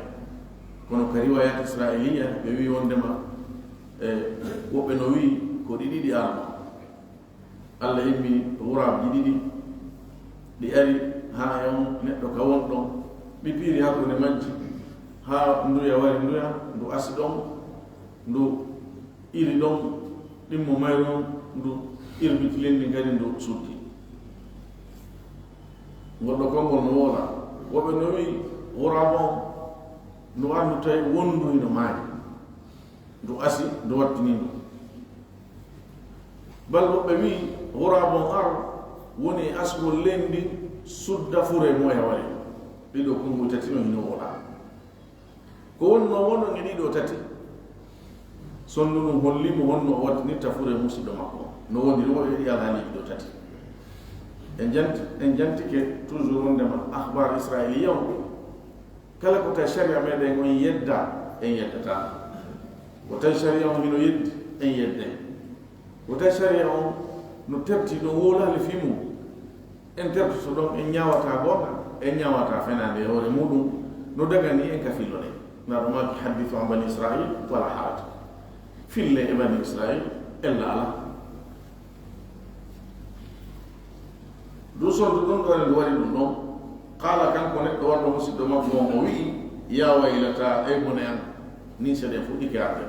Kono ka riwayat israiliya, ɓe wi wondema, e, woɓɓe no wi ko ɗi ɗiɗi arno. Allah immi ghurabji ɗiɗi, ɗi ari haa e on neɗɗo ka won ɗon, ɗi piiri hakkunde majji, haa nduya wari nduya, ndu asi ɗon, ndu iri ɗon, ɗimmo mayru on, ndu irbiti lenndi kadi ndu suddi. Ngol ɗo konngol no woola. Woɓɓe no wi ghuraba on, ndu ardu tawi wondu hino maayi. Ndu asi, ndu wattini ndu. Bal woɓɓe wi, ghuraba on ar, woni e asgol lenndi, sudda fure moya wari. Ɗiɗo konngol tati no hino woola. Ko wonnoo wonɗon e ɗiɗo tati, sonndu ndun holli mo honno o wattinirta fure musiɗɗo makko on. No woniri wo e ɗi alhaaliiji ɗo tati. En janti-, en jantike toujours wondema akhbar israiliya on, kala ko tawi sharia meɗen on yedda, en yeddataa. Ko tawi sharia on hino yeddi, en yedday. Ko tawi sharia on no terti, no woolaali fii mum, en tertoto ɗon, en ñaawata goonga, en ñaawata fenaande e hoore muɗum, no dagani en ka filloɗen. Na ɗum maaki, haddithu an bani Israil wala haraj. Fille e bani Israil, ella ala. Ɗum sonndu ɗum ɗo, ndu waɗi ɗum ɗon. Qala, kanko neɗɗo wonɗo musiɗɗo makko on, o wi'i, ya waylata, ey bone an, ninse ɗen fuɗɗike arde.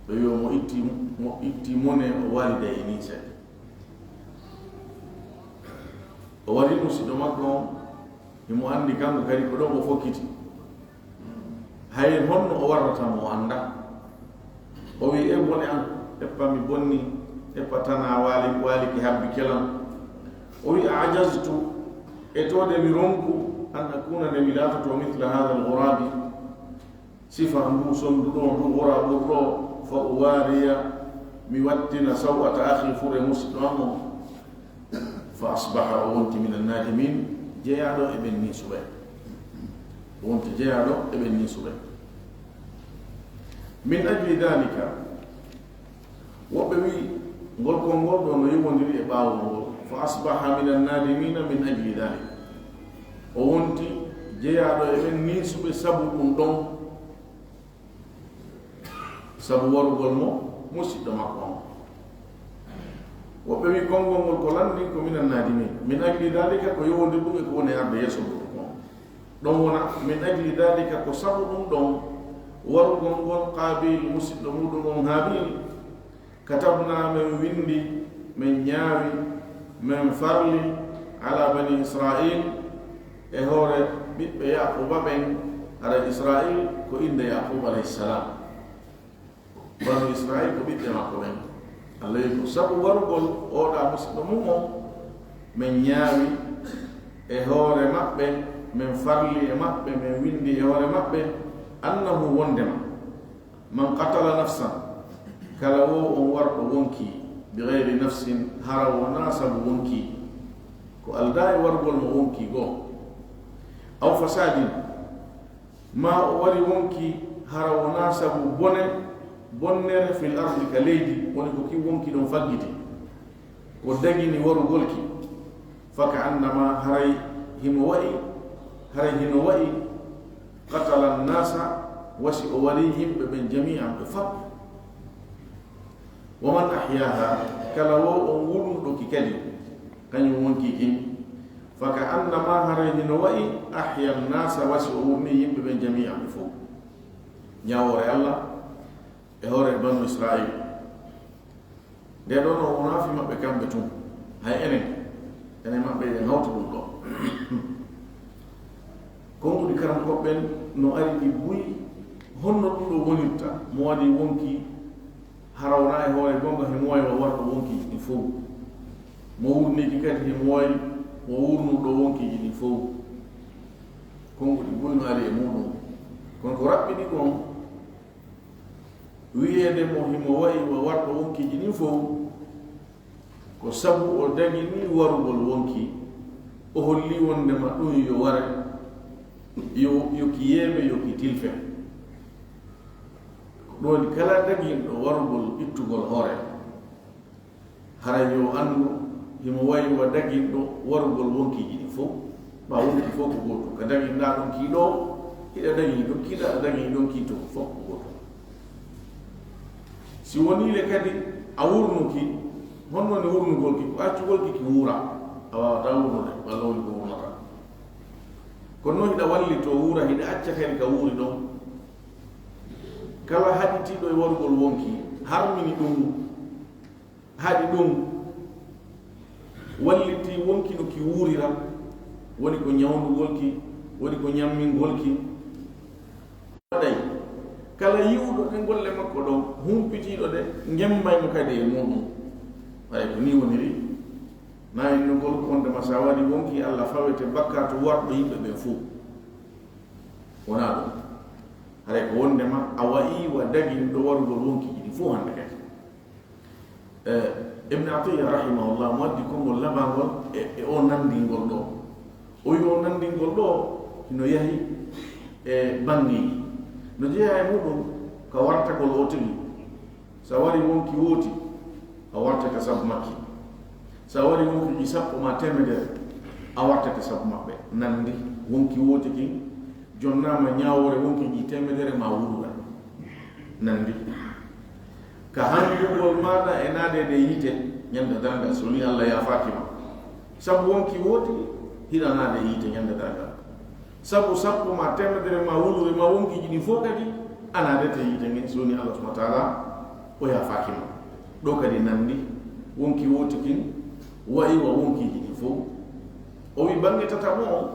Ɓe wi'o mo itti, mo itti mone, o walida e ninse. O wari musiɗɗo makko on, himo anndi kanko kadi ko ɗon o fokkiti. Hay honno o warrata mo o annda? O wi'i, e bone an, eppa mi bonni, eppa tana waali, waali ki habbi kelan. O wi'i, a ajaztu, e to de mi ronku, an akuna, nde mi laatoto, mithla hadha al-ghurabi, sifa ndu sonndu ɗo, ndu ghurabu ɗo, fa uwariya, mi wattina saw'ata akhi, fure musiɗɗo am on. Fa asbaha, o wonti, min annadimin, jeyaaɗo e ɓen ninsuɓe. O wonti jeyaaɗo e ɓen ninsuɓe. Min ajli dhalika, woɓɓe wi'i, ngol konngol ɗo no yowondiri e ɓaawol ngol. Fa asbaha min annadimina min ajli dhalika. O wonti jeyaaɗo e ɓen ninsuɓe sabu ɗum ɗon. Sabu warugol mo musiɗɗo makko on. Woɓɓe wi konngol ngol ko lanndi ko min annadimin. Min ajli dhalika ko yowondir ɗum e ko woni arde yeeso makko on. Ɗon wona min ajli dhalika ko sabu ɗum ɗon warugol ngol Qabil musiɗɗo muɗum on Habil. Katabna, men winndi, men ñaawi, men farli, ala bani Israil, e hoore ɓiɓɓe Yaquba ɓen, haray Israil ko innde Yaqub alayhi salam. Banu Israil ko ɓiɓɓe makko ɓen. Allah wi ko sabu warugol oɗa musiɗɗo mum on, men ñaawi e hoore maɓɓe, men farli e maɓɓe, men winndi e hoore maɓɓe, annahu, wonndema, man qatala nafsan, kala wo on warɗo wonki, bi ghayri nafsin, hara wonaa sabu wonki, ko aldaa e warugol mo wonki goo, aw fasadin, maa o wari wonki hara wonaa sabu bone, bonnere, fil ardi, ka leydi, woni ko ki wonki ɗon faggiti, ko dagini warugol ki, fa ka annama, haray himo wa'i, haray hino wa'i, qatala nnasa, wasi o wari yimɓe ɓen, jami'an, ɓe fop. Wa man ahyaha, kala wo on wulnuɗo ki kadi, kañum wonki kin, fa ka annama, haray hino wa'i, ahya nnasa, wasi o wulni yimɓe ɓen, jami'an, ɓe fof. Ñaawoore Allah e hoore banu Israil. Nde ɗo no wonaa fi maɓɓe kamɓe tun, hay enen, enen maɓɓe, eɗen hawti ɗum ɗo. Konguɗi karamokooɓe ɓen no ari ɗi buy, honno ɗum ɗo wonirta, mo waɗi wonki, hara wonaa e hoore goonga, himo wa'i wa warɗo wonki ɗin fow. Mo wurniki kadi, himo wa'i mo wurnuɗo wonkiiji ɗin fow. Konguɗi buy no ari e muɗum. Kono ko raɓɓiɗi kon, wi'eede mo himo wa'i wa warɗo wonkiiji ɗin fow, ko sabu o dagini warugol wonki, o holli wondema ɗum yo ware, yo, yo ki yeebe, yo ki tilfe. Ɗum woni kala daginɗo warugol ittugol hoore, hara yo anndu himo wayi wa daginɗo warugol wonkiiji ɗin fow. Ɓa wonki fow ko gootum, ka daginɗaa ɗon kii ɗoo, hiɗa dagini ɗon kii ɗaa, a dagini ɗon kii to, fow ko gootum. Si wonii le kadi a wurnuki, honno ni wurnugol ki? Ko accugol ki ki wuura, a waawataa wurnude, walla woni ko wurnata. Kono non hiɗa wallitoo wuura, hiɗa acca kadi ka wuuri ɗon. Kala haɗitiiɗo e warugol wonki, harmini ɗum, haɗi ɗum, wallitii wonki no ki wuurira, woni ko ñawndugol ki, woni ko ñammingol ki. Waɗay kala yi'uɗo ɗen golle makko ɗon, humpitiiɗo ɗe, ngembay mo kadi e muɗum. Ɓay ko nii woniri, na innugol ko wondema si a waɗi wonki, Alla fawete bakkaatu warɗo yimɓe ɓen fow. Wonaa ɗum. Haray ko wondema a wa'i wa daginɗo warugol wonkiiji ɗin fow hannde kadi. Eh, Ibn Atiyya rahimahullah mo waddi konngol labangol e, e o nanndingol ɗoo. O wi'i o nanndingol ɗoo hino yahi e banngeeji. No jeyaa e muɗum ka wartagol o tigi. Si a warii wonki wooti, a wartata sabu makki. Si a warii wonkiiji sappo maa teemedere, a wartata sabu maɓɓe. Nanndi wonki wooti kin, jonnaama ñaawoore wonkiiji teemedere maa wurra. Nanndi ka hanndugol maaɗa e naadeede yiite ñande darngal, so ni Alla yaafaaki ma. Sabu wonki wooti, hiɗa naade yiite ñande darngal. Sabu sappo maa teemedere maa wulure maa wonkiiji ɗin fow kadi, a naadete yiite ngen, so ni Alla subhanahu wa taala o yaafaaki ma. Ɗoo kadi nanndi wonki wooti kin, wa'i wa wonkiiji ɗin fow. O wi'i bannge tataɓo on,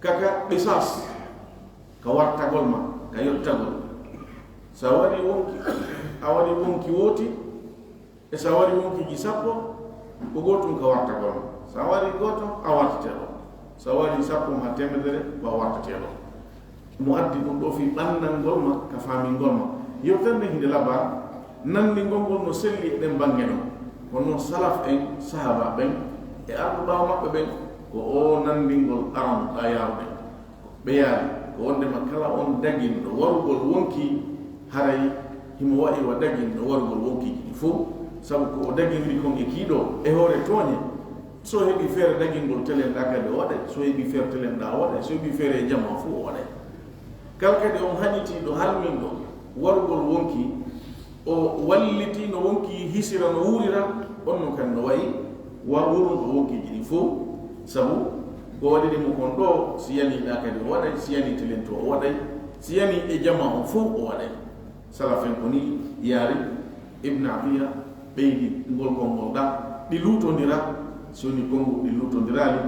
kaka qisas, ka wartagol ma, ka yottagol. Si a warii wonki, a warii wonki wooti, e si a warii wonkiiji sappo, ko gootum ka wartagol ma. Si a warii gooto, a wartete ɗoo. Si a warii sappo maa teemedere, ko a wartete ɗoo. Mo addi ɗum ɗoo fii ɓannangol ma, ka faamingol ma. Yewtere nden hinde labaa, nanndingol ngol no selli e ɗen bannge ɗon. Kono non salaf en, sahaaba ɓen, e arɓe ɓaawo maɓɓe ɓen, ko o nanndingol arano ɗaa yaarude. Ɓe yaari ko wondema kala on daginɗo warugol wonki, haray himo wa'i wa daginɗo warugol wonkiiji ɗin fow, sabu ko o daginiri kon e kii ɗoo, e hoore tooñe. So heɓii feere dagingol telenɗaa kadi o waɗay, so heɓii feere telenɗaa o waɗay, so heɓii feere e jamaa fow o waɗay. Kala kadi on haɗitiiɗo harminɗo warugol wonki, o wallitii no wonki hisira, no wuurira, on non kadi no wa'i wa wurunɗo wonkiiji ɗin fow, sabu ko waɗiri mo kon ɗoo, si yanii ɗaa kadi o waɗay, si yanii telentu o waɗay, si yanii e jamaa on fow o waɗay. Salaf en ko nii yaari. Ibn Atiyya ɓeydi ngol konngol ɗaa, ɗi luutondira, si woni konngol ɗi luutondiraali,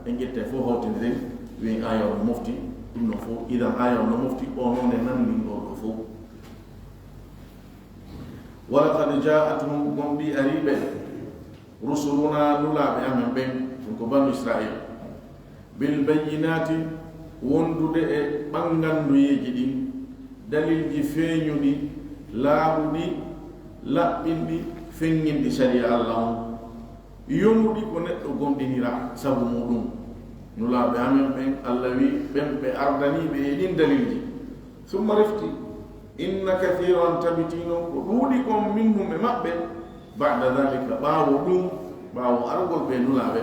en ƴettay fow hawtindiren, wi'en aaya on no mofti, ɗum non fow, idan aaya on no mofti, o noone nanndingol ɗoo fow. Walaqad ja'athum, gomɗii arii ɓe, rusuluna, nulaaɓe amen ɓen, ɗum ko banu Isra'iil, bil bayyinaati, wondude e ɓannganduyeeji ɗin, dalilji feeñuɗi, laaɓuɗi, laɓɓinɗi, feŋŋinɗi sariya Alla on, yonuɗi ko neɗɗo gomɗinira sabu muɗum. Nulaaɓe amen ɓen, Alla wi'i, ɓen ɓe ardanii ɓe e ɗin dalilji. Summa refti, inna kathiran, tabitii non ko ɗuuɗi kon, minhum, e maɓɓe, ba'da dhalika, ɓaawo ɗum, ɓaawo argol ɓe nulaaɓe,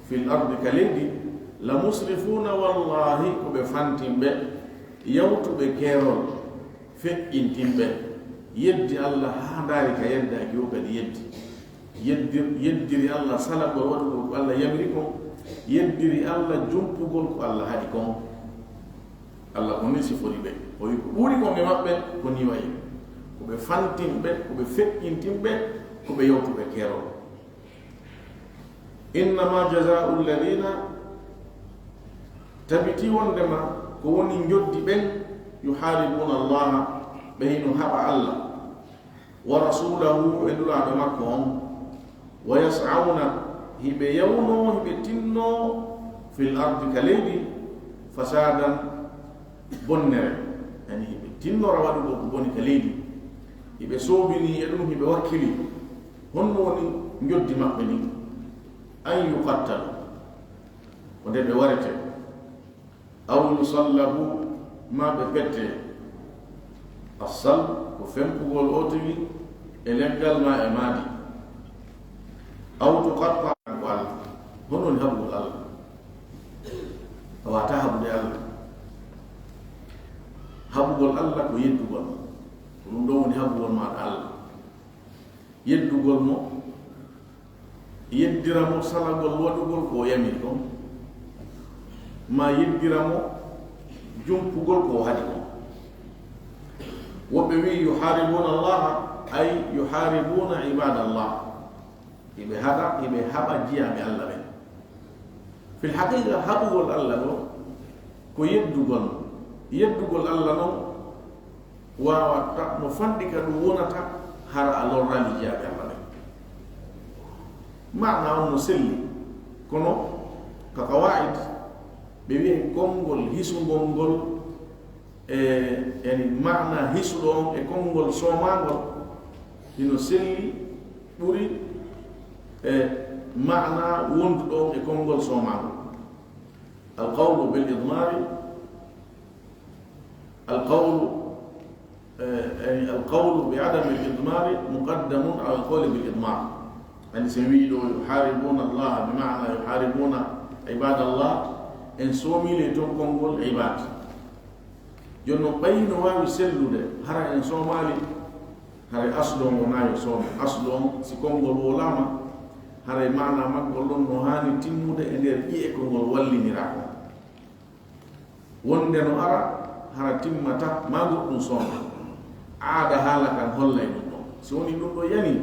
fil ardi, ka leydi, la musrifuuna, wallaahi ko ɓe fantinɓe, yawtuɓe keerol, feƴƴintinɓe, yeddi Alla haa ndaari ka yeddaaki o kadi yeddi. Yeddir-, yeddiri Alla salagol waɗugol ko Alla yamiri kon, yeddiri Alla jumpugol ko Alla haɗi kon. Alla ko nii sifori ɓe. O wi'i ko ɓuri kon e maɓɓe ko nii wayi. Ko ɓe fantinɓe, ko ɓe feƴƴintinɓe, ko ɓe yawtuɓe keerol. Innama jazaa'u alladhina, tabitii wondema ko woni njoddi ɓen, yuhaaribuuna Allaha, ɓe hino haɓa Alla, wa rasuulahu, e nulaaɗo makko on, wa yas'awna, hiɓe yawnoo, hiɓe tinnoo, fil ardi, ka leydi, fasaadan, bonnere, yani hiɓe tinnora waɗugol ko boni ka leydi, hiɓe soobinii e ɗum, hiɓe wakkilii. Honno woni njoddi maɓɓe ndin? An yuqattalu, ko nde ɓe warete, aw yusallabu, maa ɓe pette. Assalb Fempugol o tigi e leggal ma e maadi. Aw tuqatta ko Allah. Hono woni haɓugol Allah? A wata haɓude Allah. Haɓugol Allah ko yeddugol mo. Ko ɗum ɗo woni haɓugol ma Allah. Yeddugol mo, yeddira mo salagol waɗugol ko o yamiri kon, ma yeddira mo jumpugol ko o haɗi kon. Woɓɓe wi'i, "Yuharibuna Allah, ay yuharibuna ibadallah." Hiɓe haɗa, hiɓe haɓa jiyaaɓe Allah ɓen. Fil haqiqa, haɓugol Allah ɗo ko yeddugol mo. Yeddugol Allah non waawataa no fanɗi ka ɗum wonata hara a lorraali jiyaaɓe Allah ɓen. Maana on no selli, kono ka qawaid ɓe wi'e konngol hisungol ngol e, yani maana hisuɗo on e konngol soomangol hino selli ɓuri e maana wonduɗo on e konngol soomangol. Alqawlu bil idmari, alqawlu, eh, yani alqawlu bi adami al idmari muqaddamun ala alqawli bil idmar. Yani sen wi'i ɗo yuharibuna Allah bi maana yuharibuna ibadallah, en soomile ton konngol ibad. Jooni non, ɓay no waawi sellude, hara en soomaali, haray aslu on wonaa yo soome. Aslu on, si konngol wowlaama, haray maana maggol ɗon no haani timmude e nder ƴi'e ko ngol walliniraa kon. Wonde no ara, hara timmata, maa goɗɗum soome. Aada haala kan hollay ɗum ɗon. Si woni ɗum ɗo yani,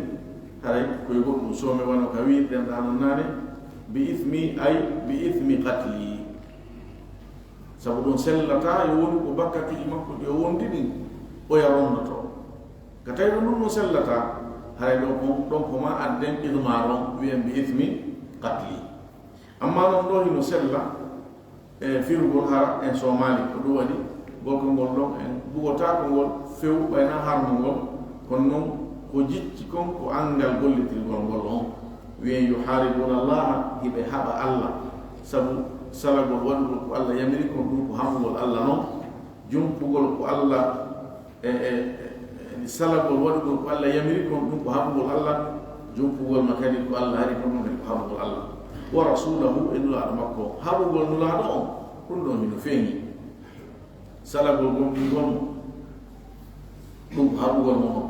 haray ko e goɗɗum soome, wano ka wi'irɗen ɗaa non naane, bi ithmi, ay bi ithmi qatli. Sabu ɗum sellataa yo wonu ko bakkatuuji makko ɗi o wondi ɗin, oya ronnoto. Ka tawi ɗum ɗum no sellataa, haray ɗon kon, ɗon ko ma adden idmaar on, wi'en bi ithmi qatli. Amma non ɗo hino sella, e firugol hara en soomaali, ko ɗum waɗi gol konngol ɗon en bugotaako ngol few ɓay na harmo ngol, kono non ko jicci kon ko anngal gollitirgol ngol on. Wi'en yuharibuna Allaha, hiɓe haɓa Allah, sabu salagol waɗugol ko Allah yamiri kon, ɗum ko haɓugol Allah non, jumpugol ko Allah, e, e, e, salagol waɗugol ko Allah yamiri kon, ɗum ko haɓugol Allah, jumpugol ma kadi ko Allah haɗi kon, ɗum kadi ko haɓugol Allah. Wa rasulahu, e Nulaaɗo makko, haɓugol Nulaaɗo on, ɗum ɗon hino feeñi. Salagol gomɗingol mo, ɗum ko haɓugol mo non.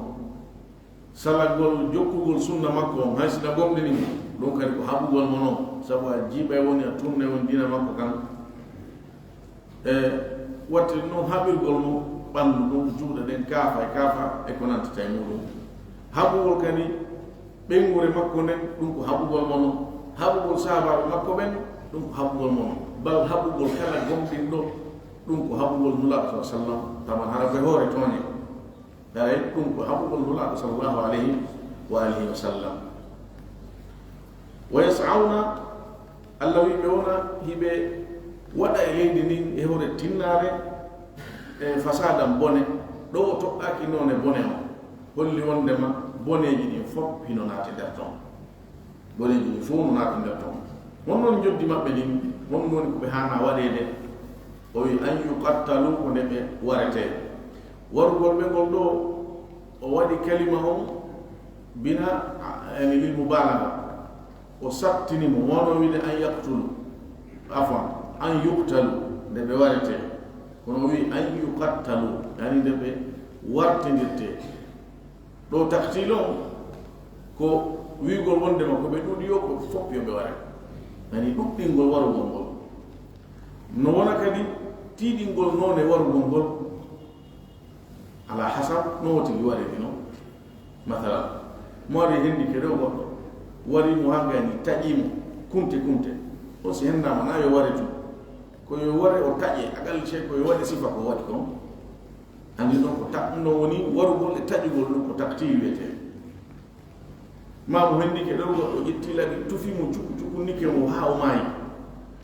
Salagol jokkugol sunna makko on, hay si na gomɗini mo, ɗum kadi ko haɓugol mo non, sabu a jiiɓay woni, a tunnay woni diina makko kan. E watti non haɓirgol mo ɓanndu ndun, juuɗe ɗen, kaafa e kaafa e ko nantata e muɗum. Haɓugol kadi ɓeynguure makko nden, ɗum ko haɓugol mo non. Haɓugol sahaabaaɓe makko ɓen, ɗum ko haɓugol mo non. Bal haɓugol kala gomɗinɗo, ɗum ko haɓugol Nulaaɗo, sallallahu alaihi wasallam, taman hara ko e hoore tooñe. Haray ɗum ko haɓugol Nulaaɗo, sallallahu alaihi wa alihi wa sallam. Wa yas'awna, Allah wi'i ɓe wona hiɓe waɗa e leydi ndin e hoore tinnaare, e fasadan bone, ɗo o toɗɗaaki noone bone on. Holli wondema boneeji ɗin fof hino naati nder ton. Boneeji ɗin fof no naati nder ton. Honno woni njoddi maɓɓe ndin? Honno woni ko ɓe haana waɗeede? O wi'i, "An yuqattalu", ko nde ɓe waretee. Warugol ɓe ngol ɗo, o waɗi kalima on bina, yani, lil mubalaga. O sattini mo, wano wi'de an yaqtulu, afwan, an yuqtalu, nde ɓe waretee. Kono o wi'i an yuqattalu, yani nde ɓe wartindirtee. Ɗo taktil on ko wi'ugol wondema ko ɓe ɗuuɗi yo ko fof yo ɓe ware. Yani ɗuɗɗingol warugol ngol. No wona kadi tiiɗingol noone warugol ngol. Ala hasab no woti mi wari ɗino. Masalan, mo wari hendi ke rew goɗɗo, wari mo hangani taƴi mo kunte kunte. O si hennaama na yo ware tun. Ko yo ware o taƴe, agal ce ko yo waɗi sifa ko waɗi kon. Andi ɗon ko ta-, no woni warugol e taƴugol ɗum ko taktil wiyetee. Ma mo hendi ke rew goɗɗo ƴetti laɓi tufi mo cuku cuku nike mo haa o maayi.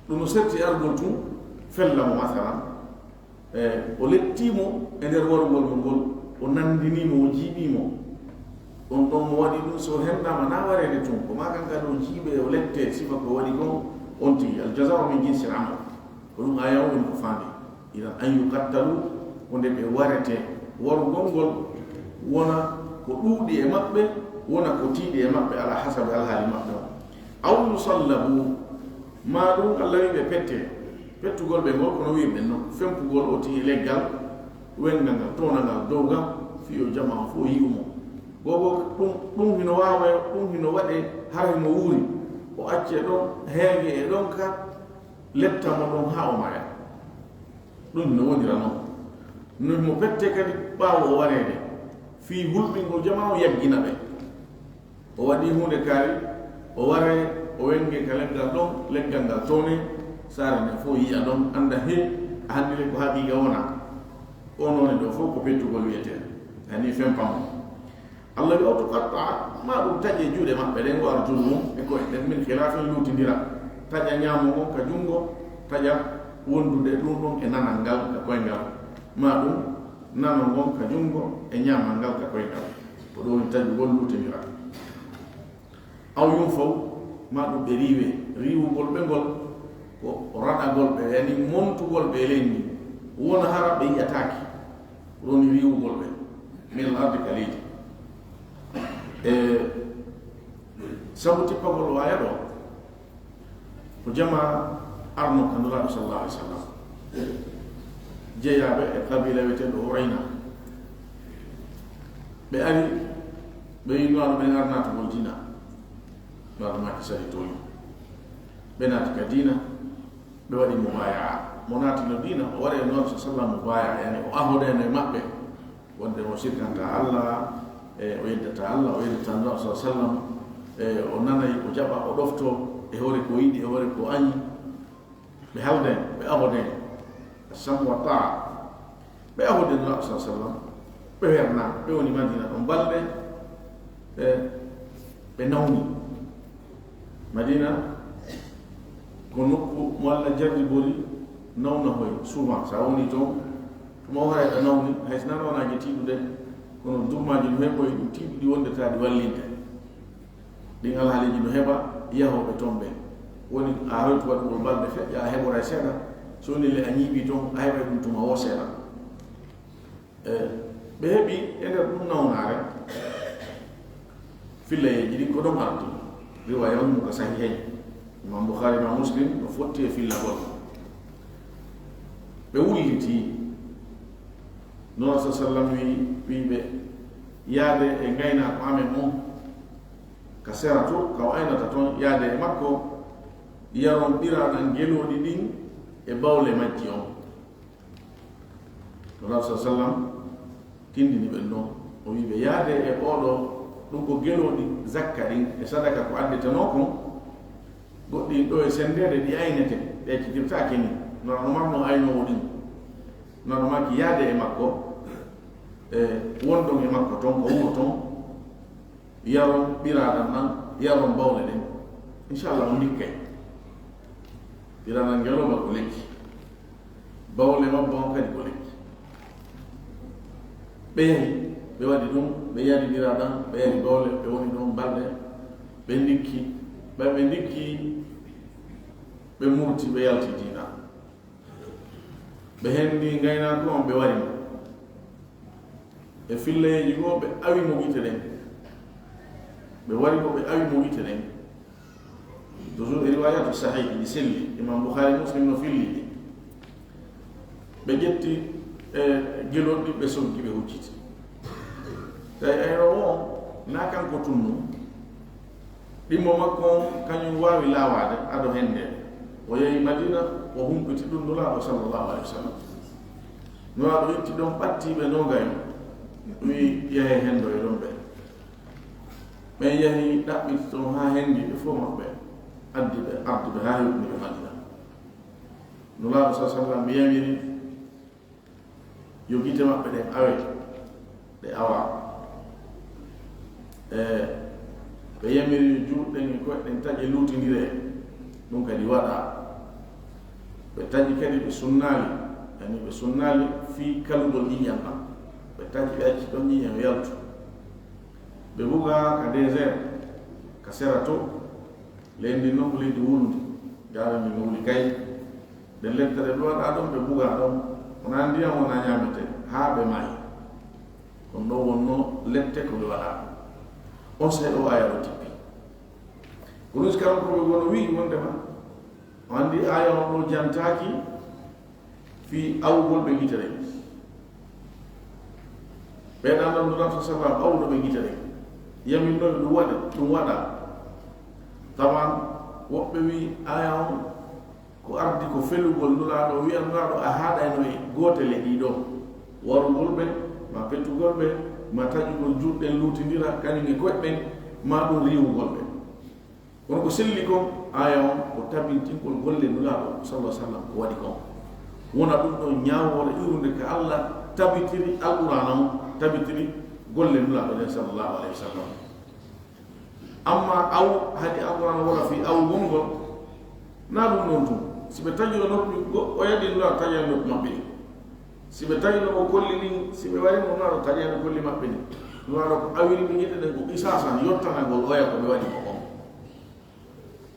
Ɗum no serti argol tun fella mo masalan. E, o lettii mo e nder warugol mo ngol, o nanndinii mo, o jiiɓii mo. Ɗon ɗon mo waɗi ɗum, so o henndaama na wareede tun, ko maa kan kadi o jiiɓee, o lettee sifa ko waɗi kon, on tigi. Al jaza'u min jinsil amal. Ko ɗum aaya o woni ko faami. Idan an yuqattalu, ko nde ɓe waretee. Warugol ngol, Wona ko ɗuuɗi e maɓɓe, wona ko tiiɗi e maɓɓe, ala hasabi alhaali maɓɓe on. Aw yusallabu, maa ɗum Allah wi'i ɓe pette. Pettugol ɓe ngol, kono wi'i ɓen non, fempugol o tiiɗi leggal, wenngal ngal, townangal dow ngal, fii yo jamaa on fof yi'u mo. Googo ɗum, ɗum hino waawee, ɗum hino waɗee, hara himo wuuri. O accee ɗon, heege e ɗon ka, letta mo ɗon haa o maya. Ɗum no wonira non. No mo pette kadi ɓaawo o wareede. Fii hulɓingol jamaa o yaggina ɓe. O waɗii huunde kaari, o waree, o wenge ka leggal ɗon, leggal ngal townee, saare nden fof yi'a ɗon, annda he, a hanndi le ko haqiiqa wona. O noone ɗo fof ko pettugol wi'etee. Ani fempamo. Allah wi, "Aw tuqatta'a," maa ɗum taƴe juuɗe maɓɓe ɗen, "wa arjuluhum," e ko'e ɗen, "min khilafin," luutindira. Taƴa ñaamo ngon ka junngo, taƴa wondude ɗum ɗon e nanal ngal ka koyngal. Maa ɗum nanal ngon ka junngo e ñaamal ngal ka koyngal. Ko ɗum woni taƴugol, luutindira. "Aw yunfaw," maa ɗum ɓe riiwe, riiwugol ɓe ngol, ko raɗagol ɓe, yani montugol ɓe e leydi, wona hara ɓe yi'ataake. Ko ɗum woni riiwugol ɓe, min al ardi, ka leydi. E sabu tippagol o aaya ɗo, ko jamaa arno ka Nulaaɗo sallallahu alaihi wasallam, jeyaaɓe e qabiila wi'eteeɗo Urayna. Ɓe ari, ɓe wi Nulaaɗo ɓen ar naatugol diina. Nulaaɗo maaki sali tooñi. Ɓe naati ka diina, ɓe waɗi mubaya'a. Mo naatino diina, o waɗi e Nulaaɗo sallallahu alaihi wasallam mubaya'a, yani o ahodeeno e maɓɓe. Wonde o sirkanta Allah, e o yeddata Allah, o yeddata Nulaaɗo sallallahu alaihi wasallam, e o nanay, o jaɓa, o ɗofto, e hoore ko yiɗi, e hoore ko añi. Ɓe halde, ɓe ahode, as-sam'u wa ta'a. Ɓe ahode Nulaaɗo sallallahu alaihi wasallam, ɓe werna, ɓe woni Madina ɗon balɗe, ɓe, ɓe nawni. Madina ko nokku mo Allah jarribori nawnahoy souvent, sa woni toon, tuma o haray ɗa nawni, hay sinaa nawnaji tiiɗuɗe, kono durmaji no heɓoy ɗum tiiɗuɗi wonde taa ɗi wallinte. Ɗin alhaaliiji no heɓa yahooɓe toon ɓen. Woni a hoytu waɗugol balɗe feƴƴa, a heɓoray seeɗa. So woni le a ñiiɓii toon, a heɓay ɗum tuma woo seeɗa. E, ɓe heɓi e nder ɗum nawnaare, fillayeeji ɗin ko ɗon ardi. Riwaaya on mo ka Sahihayn. Imam Bukhari, Imam Muslim no fotti e fillagol. Ɓe wulliti. Nulaaɗo sallallahu alaihi wasallam wi, wi ɓe, "Yaade e ngaynaako amen on ka sera to, ka o aynata toon, yaade e makko, yaron ɓiraaɗan gelooɗi ɗin e bawle majji on." Nulaaɗo sallallahu alaihi wasallam tindini ɓen ɗon. O wi ɓe, "Yaade e oɗo, ɗum ko gelooɗi zakka ɗin e sadaka ko addetenoo kon, goɗɗi ɗo e senndeede ɗi aynete, ɗi accitirtaake ni, no, no marno aynoowo ɗin." Nulaaɗo maaki yaade e makko, e wonɗon e makko toon, ka wuro toon, yaron ɓiraaɗan ɗan, yaron bawle ɗen. Inchallah, on ndikkay. Ɓiraaɗan ngelooba ko lekki. Bawle mabba on kadi ko lekki. Ɓe yahi, ɓe waɗi ɗum, ɓe yari ɓiraaɗan, ɓe yari bawle, ɓe woni ɗon balɗe, ɓe ndikki. Ɓay ɓe ndikki, ɓe murti, ɓe yalti diina. Ɓe henndi ngaynaako on, ɓe wari mo. E fillayeeji goo, ɓe awi mo gite ɗen. Ɓe wari mo, ɓe awi mo gite ɗen. Toujours e riwayatu sahih, ɗi selli. Imam Bukhari, Muslim no filli ɗi. Ɓe ƴetti, e, gelooɗi, ɓe soggi, ɓe hucciti. Tawi aynoowo on, na kanko tunnu. Ɗimmo makko on, kañum waawi laawaade ado hennde. O yehi Madina, o humpiti ɗum Nulaaɗo sallallahu alaihi wasallam. Nulaaɗo itti ɗon ɓattiiɓe noogay, wi'i, "Yahee henndoyee ɗon ɓe." Ɓen yahi ɗaɓɓiti ton haa henndi ɓe fof maɓɓe, addi ɓe, ardi ɓe haa hewtini ɓe Madina. Nulaaɗo sallallahu alaihi wasallam yamiri yo gite maɓɓe ɗen awe, ɗe awa. E ɓe yamiri yo juuɗe ɗen e ko'e ɗen taƴe luutindiree, ɗum kadi waɗa. Ɓe taƴi kadi ɓe sunnaali, yani ɓe sunnaali fii kalugol ƴiiƴan ɗan. Ɓe taƴi ɓe acci ɗon ƴiiƴan yaltu. Ɓe buga ka désert, ka sera to, leydi ndin non ko leydi wulndi, jaara ndi no wuli kay. Nden lettere ɗuwaɗaa ɗon, ɓe buga ɗon, wonaa ndiyam, wonaa ñaametee, haa ɓe maayi. Ɗum ɗo wonno lette ko ɓe waɗa. On sey o aya o tippi. Ko ɗum si karam ko ɓe wono wi'i wondema, o anndi aya on ɗo jantaaki fii awugol ɓe gite ɗen. Ɓe ɗan ɗon ɗon sa sallam awuɗo ɓe gite ɗen. Yamin ɗon ɗum waɗa, ɗum waɗa. Taman woɓɓe wi'i aya on ko ardi ko felugol Nulaaɗo, wi'a Nulaaɗo a haɗayno e gootel e ɗiɗo, warugol ɓe, ma pettugol ɓe, ma taƴugol juuɗe ɗen luutindira kañum e koyɗe ɗen, ma ɗum riiwugol ɓe. Kono ko selli kon, aya on ko tabintingol golle Nulaaɗo, sallallahu alaihi wasallam, ko waɗi kon. Wona ɗum ɗon ñaawoore iwrunde ka Allah tabitiri Alqur'aana on, tabitiri golle Nulaaɗo ɗen, sallallahu alaihi wasallam. Amma aw, haɗi Alqur'aana wona fii awugol ngol, na ɗum ɗon tun. Si ɓe taƴino noppi, go-, o yaɗi Nulaaɗo taƴani noppi maɓɓe ɗin. Si ɓe taƴino o kolli ɗin, si ɓe wari mo Nulaaɗo taƴani kolli maɓɓe ɗin. Nulaaɗo ko awiri ɓe gite ɗen ko qisasan, yottanagol oya ko ɓe waɗi ko on.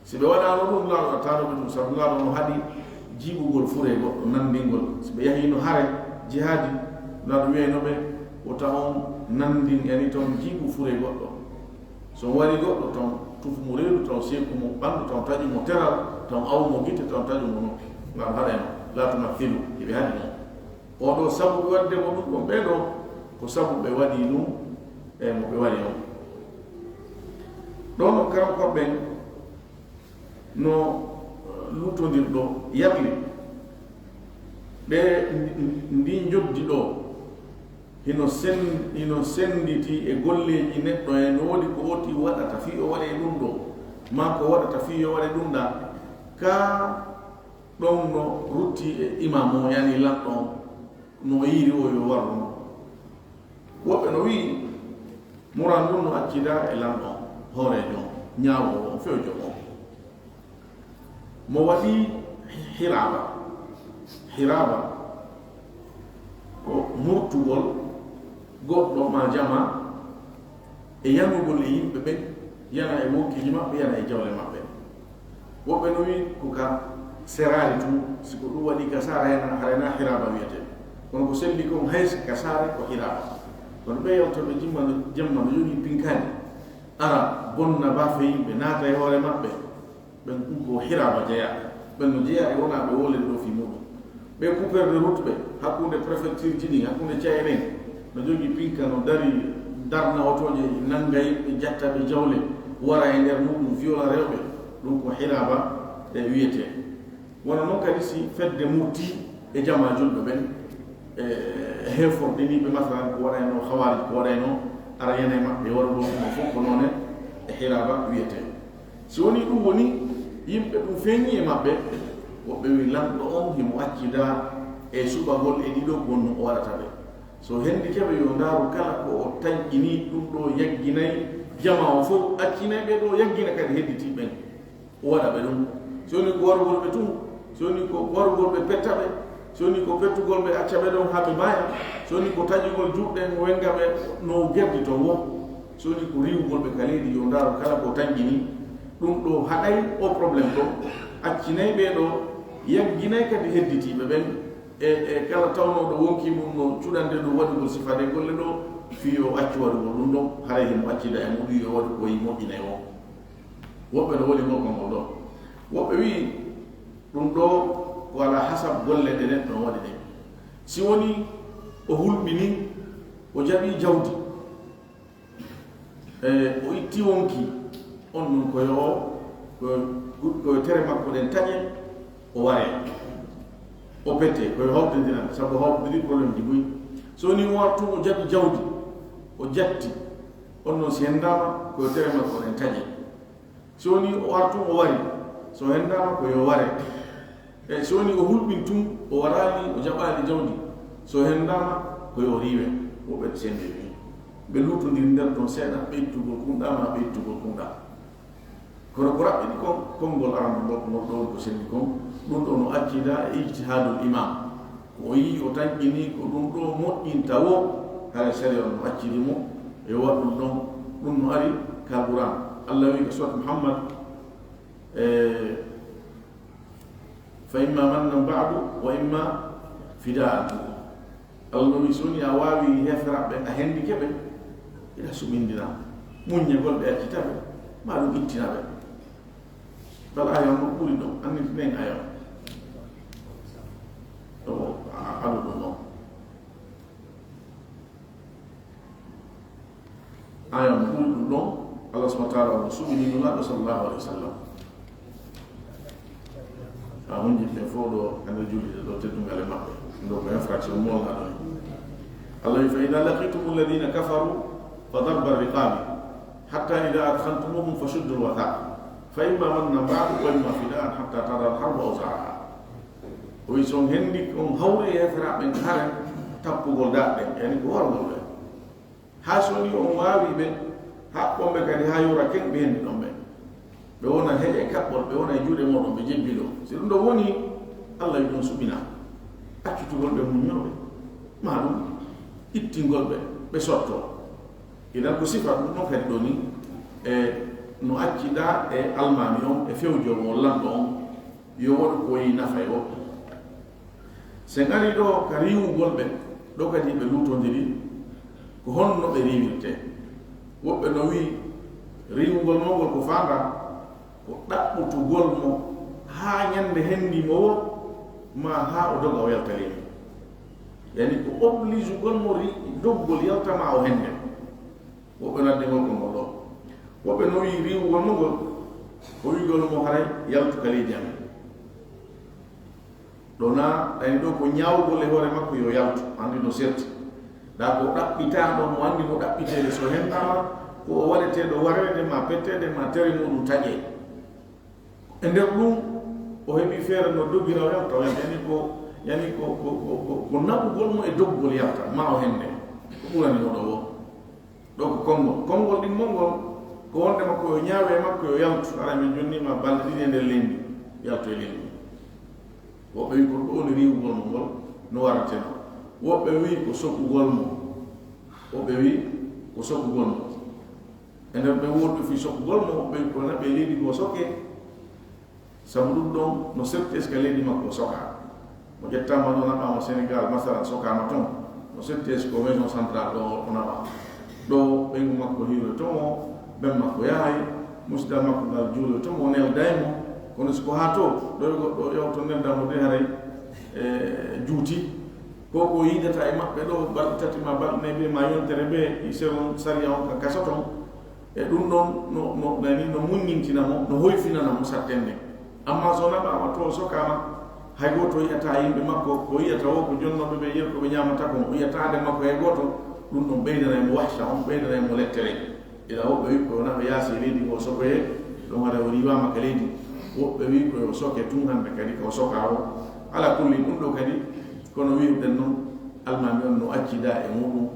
Si ɓe waɗaano ɗum, Nulaaɗo waɗataano ɓe ɗum, sabu Nulaaɗo no haɗi jiibugol furee goɗɗo, nanndingol. Si ɓe yahiino hare, jihaadi, Nulaaɗo wi'ayno ɓe, wota on nanndin yani ton jiibu furee goɗɗo. So on wari goɗɗo, ton tufu mo reedu, ton seeku mo ɓanndu, ton taƴu mo teral, ton awu mo gite, ton taƴu mo noppi. Nulaaɗo haɗayno, laa tumathilu, hiɓe haɗi non. Oɗo sabu ɓe waɗde mo ɗum ɗon ɓee ɗoo, ko sabu ɓe waɗi ɗum e mo ɓe waɗi on. Ɗoo no karamkoɓe ɓen no luutondirɗo yamiri ɓe, ndi njoddi ɗoo hino sen-, hino sennditi e golleeji neɗɗo, e no woodi ko oti waɗata fii o waɗee ɗum ɗoo, maa ko waɗata fii o waɗee ɗum ɗaa, ka ɗon no rutti e imaamu o, yani lanɗo on, no yiiri o yo waru non. Woɓɓe no wi'i, muran ndun no accidaa e lanɗo on, hooreejo on, ñaawoowo on, fewjo on. Mo waɗi hiraaba. Hiraaba ko murtugol goɗɗo maa jamaa e yanugol e yimɓe ɓen, yana e wonkiiji maɓɓe, yana e jawle maɓɓe. Woɓɓe no wi'i ko ka seraali tun, si ko ɗum waɗi ka saare, hena, hara hena hiraaba wi'etee. Kono ko selli kon, hay si ka saare ko hiraaba. Kono ɓe yaltooɓe jimma no, jemma no jogii pinkaani, ara bonna baafe yimɓe, naata e hoore maɓɓe, ɓen ɗum ko hiraaba jeyaa. Ɓen no jeyaa e wonaa ɓe wolere ɗoo fii muɗum. Ɓe coupeur de route ɓe, hakkunde préfecture ji ɗin, hakkunde caye ɗen, no jogii pinka, no dari, darna otooje, nannga yimɓe, jatta ɓe jawle, wara e nder muɗum, viola rewɓe, ɗum ko hiraaba e wi'etee. Wona non kadi si fedde murtii e jamaa julɓe ɓen, e, e heeforɗiniiɓe, masalan, ko waɗayno Hawaarij, ko waɗayno, ara yana e maɓɓe, warugol ɗum fof ko noone e hiraaba wi'etee. Si wonii ɗum woni, yimɓe ɗum feeñii e maɓɓe, woɓɓe wi'i lanɗo on himo accidaa e suɓagol e ɗiɗo ko wonno o waɗata ɓe. So hendike ɓe yo ndaaru kala ko o tanƴinii, ɗum ɗoo yagginay jamaa o fof, accinay ɓe ɗoo, yaggina kadi hedditii ɓen, o waɗa ɓe ɗum. Si wonii ko warugol ɓe tun, si wonii ko warugol ɓe petta ɓe, si wonii ko pettugol ɓe acca ɓe ɗon haa ɓe maaya, si wonii ko taƴugol juuɗe ɗen wenga ɓe no o gerdi ton woo, si wonii ko riiwugol ɓe ka leydi, yo ndaaru kala ko tanƴinii, ɗum ɗoo haɗay o problème ɗoo, accinay ɓee ɗoo, yagginay kadi hedditiiɓe ɓen, e, e kala tawnooɗo wonkii mum no cuɗande ɗum waɗugol sifaade golle ɗoo, fii yo accu waɗugol ɗum ɗon, haray himo accida e muɗum yo waɗu ko yi moƴƴinay o. Woɓɓe no woni ngol konngol ɗoo. Woɓɓe wi'i ɗum ɗoo ko ala hasab golle ɗe neɗɗo on waɗi ɗen. Si wonii o hulɓinii, o jaɓii jawdi, e, o itti wonkii, on non ko yo, ko, ko tere makko ɗen taƴe, o waree. O pete, ko yo hawtindiran, sabu hawtindiri problème ji buy. So wonii o wartu, o jaɓi jawdi, o jatti, on non si henndaama, ko yo tere makko ɗen taƴe. So wonii o wartu, o wari, so henndaama, ko yo ware. E so wonii o hulɓin tun, o waraali, o jaɓaali jawdi, so henndaama, ko yo riiwe. Woɓɓe sende ɗum. Ɓe luutondiri nder ton seeɗa, ɓe ittugol kunɗa, ma ɓe ittugol kunɗa. Kono ko raɓɓiɗi kon, konngol arano ngol, ngol ɗon ko selli kon, ɗum ɗo no accida e ijtihadul imam. Ko o yi'i, o tanƴini, ko ɗum ɗo moƴƴinta wo, hara sariya on no accidi mo, e waɗ ɗum ɗon, ɗum no ari ka Alquran. Allah wi'i ka surat Muhammad, e, "Fa imma mannan ba'du, wa imma fida'an." Allah wi, so woni a waawi heeferaaɓe ɓen, a hendike ɓe, hiɗa suɓindina muññegol ɓe, accita ɓe, ma ɗum ittina ɓe. Bal aaya on ɗum ɓuri ɗon, anndintinen aaya on. Ɗo a-, aɗo ɗum ɗon. Aaya on ɓuri ɗum ɗon, Allah subhanahu wa ta'ala on suɓini Nulaaɗo sallallahu alaihi wa sallam. A hunji ɓe fof ɗo e nder julde ɗo teddungal e maɓɓe. Ɗo ko infraction molnaɗo ni. Allah wi, "Fa idha laqitum alladhina kafaru fa darba riqabi hatta idha athkhantumuhum fa shuddu alwathaq fa imma mannan ba'du wa imma fida'an hatta tadha alharbu awzaraha." O wi, "So on hendi, on hawri e heeferaaɓe ɓen hare, tappugol daaɗe ɗen, yani ko wargol ɓe." Haa so woni on waawi ɓe, haɓɓon ɓe kadi haa yora ken ɓe henndi ɗon ɓe. Ɓe wona heƴe kaɓɓol, ɓe wona e juuɗe mooɗon, ɓe jebbiloo. Si ɗum ɗon woni, Allah wi ɗum suɓina. Accutugol ɓe muññooɓe, maa ɗum ittingol ɓe, ɓe sottoo. Idan ko sifa ɗum ɗon kadi ɗo ni, e no acciɗaa e almaami on, e fewjoowo on, lanɗo on, yo waɗu ko yi nafa e woɓɓe. Sen ari ɗo ka riiwugol ɓe, ɗo kadi ɓe luutondiri ko honno ɓe riiwirtee. Woɓɓe no wi'i riiwugol mo ngol ko faandaa ko ɗaɓɓutugol mo haa ñannde henndi mo woo, maa haa o doga o yalta leydi. Yani ko obligugol mo ri-, doggol yalta maa o hennde. Woɓɓe no addi ngol konngol ɗo. Woɓɓe no wi'i riiwugol mo ngol, ko wi'ugol mo haray yaltu ka leydi amen. Ɗo na, ɗani ɗo ko ñaawugol e hoore makko yo yaltu, anndi no serti. Ɗa ko ɗaɓɓitaaɗo mo anndi mo ɗaɓɓiteede so henndaama, ko o waɗeteeɗo wareede ma petteede ma tere muɗum taƴee. E nder ɗum, o heɓi feere no doggira o yalta, o yalta. Yani ko, yani ko, ko, ko, ko, ko naɓugol mo e doggol yalta, ma o hennde. Ko ɓurani mo ɗo woo. Ɗo ko konngol. Konngol ɗimmol ngol, ko wonde makko yo ñaawe e makko yo yaltu. Hara min jonni ma balɗe ɗiɗi e nder leydi, yaltu e leydi. Woɓɓe wi ko ɗo woni riiwugol mo ngol, no warate no. Woɓɓe wi ko sokugol mo. Woɓɓe wi ko sokugol mo. E nder ɓe wonɓe fii sokugol mo, woɓɓe wi ko naɓe leydi goo soke. Sabu ɗum ɗon no serti est-ce que leydi makko sokaa. Mo ƴettaama ɗo naɓaama Senegal, masalan, sokaama ton. No serti est-ce que maison centrale ɗo o naɓaama. Ɗo ɓeyngu makko hiiroy to mo, ben makko yahay, musidal makko ngal juuloy to mo, nelday mo. Kono si ko haa to, ɗo e goɗɗo yawto nelda mo de haray, e, juuti. Ko ko yiidata e maɓɓe ɗo, balɗe tati ma balɗe nayi ɓe ma yontere ɓe, i seron sariya on ka kaso ton. E ɗum ɗon no, no, nani, no muññintina mo, no hoyfinana mo sattenne. Amma so naɓaama to, sokaama, hay gooto yi'ataa yimɓe makko, ko yi'ata wo ko jonnooɓe ɓe, yerɓe ɓe ñaamata kon, o yi'ataa de makko hay gooto, ɗum ɗon ɓeydanay mo wahsa on, ɓeydanay mo lettere. Ila woɓɓe wi ko naɓe yaasi e leydi ko sokoye, ɗum waɗa o riiwaama ka leydi. Woɓɓe wi ko yo soke tun hannde kadi ko sokaa o. Ala kulli ɗum ɗo kadi, kono wi'uɗen non, almaami on no accida e muɗum,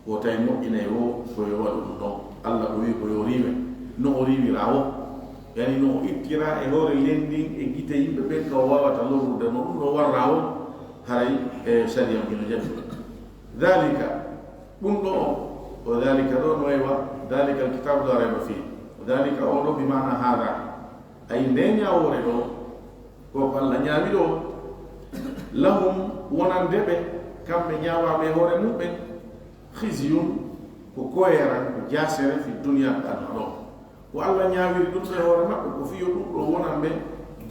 ko tawi moƴƴinay wo ko yo waɗu ɗum ɗon. Allah ko wi ko yo riiwe. No o riiwira wo? Yani no o ittira e hoore leydi ndin e gite yimɓe ɓen ka o waawata lorrude no ɗum ɗo warra wo? Haray e sariya on ino jaɓi. Dhalika, ɗum ɗo o, o dhalika ɗo no waywa, dhalika alkitabu la rayba fih. Dhalika o ɗo bi maana hada. Ay nde ñaawoore ɗo, ko ko Allah ñaawi ɗo, lahum wonande ɓe, kamɓe ñaawaaɓe e hoore mum ɓen, khizyun, ko koyeran, ko jaasere, fi dunya, ko aduna ɗo. Ko Allah ñaawiri ɗum ɗo e hoore maɓɓe, ko fiyo ɗum ɗo wonan ɓe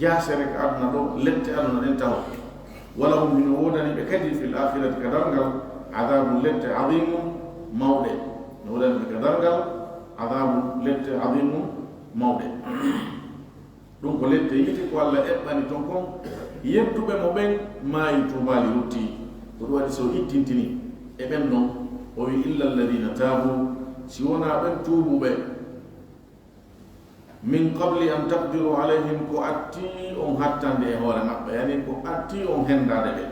jaasere ka aduna ɗo, lette aduna ɗen taho. Wa lahum, hino woodani ɓe kadi, fil akhirati, ka darngal, adabun, lette, adhimun, mawɗe. No woodani ɓe ka darngal, adabun, lette, adhimun, mawɗe. Ɗum ko lette yiite ko Allah eɓɓani ton kon, yedduɓe mo ɓen maayi tuubaali rutti. Ko ɗum waɗi so ittintini e ɓen non, o wi, "Illa alladhina taabu," si wonaa ɓen tuubuɓe, "min qabli an taqdiru alayhim," ko atti on hattande e hoore maɓɓe, yani ko atti on hendaade ɓe,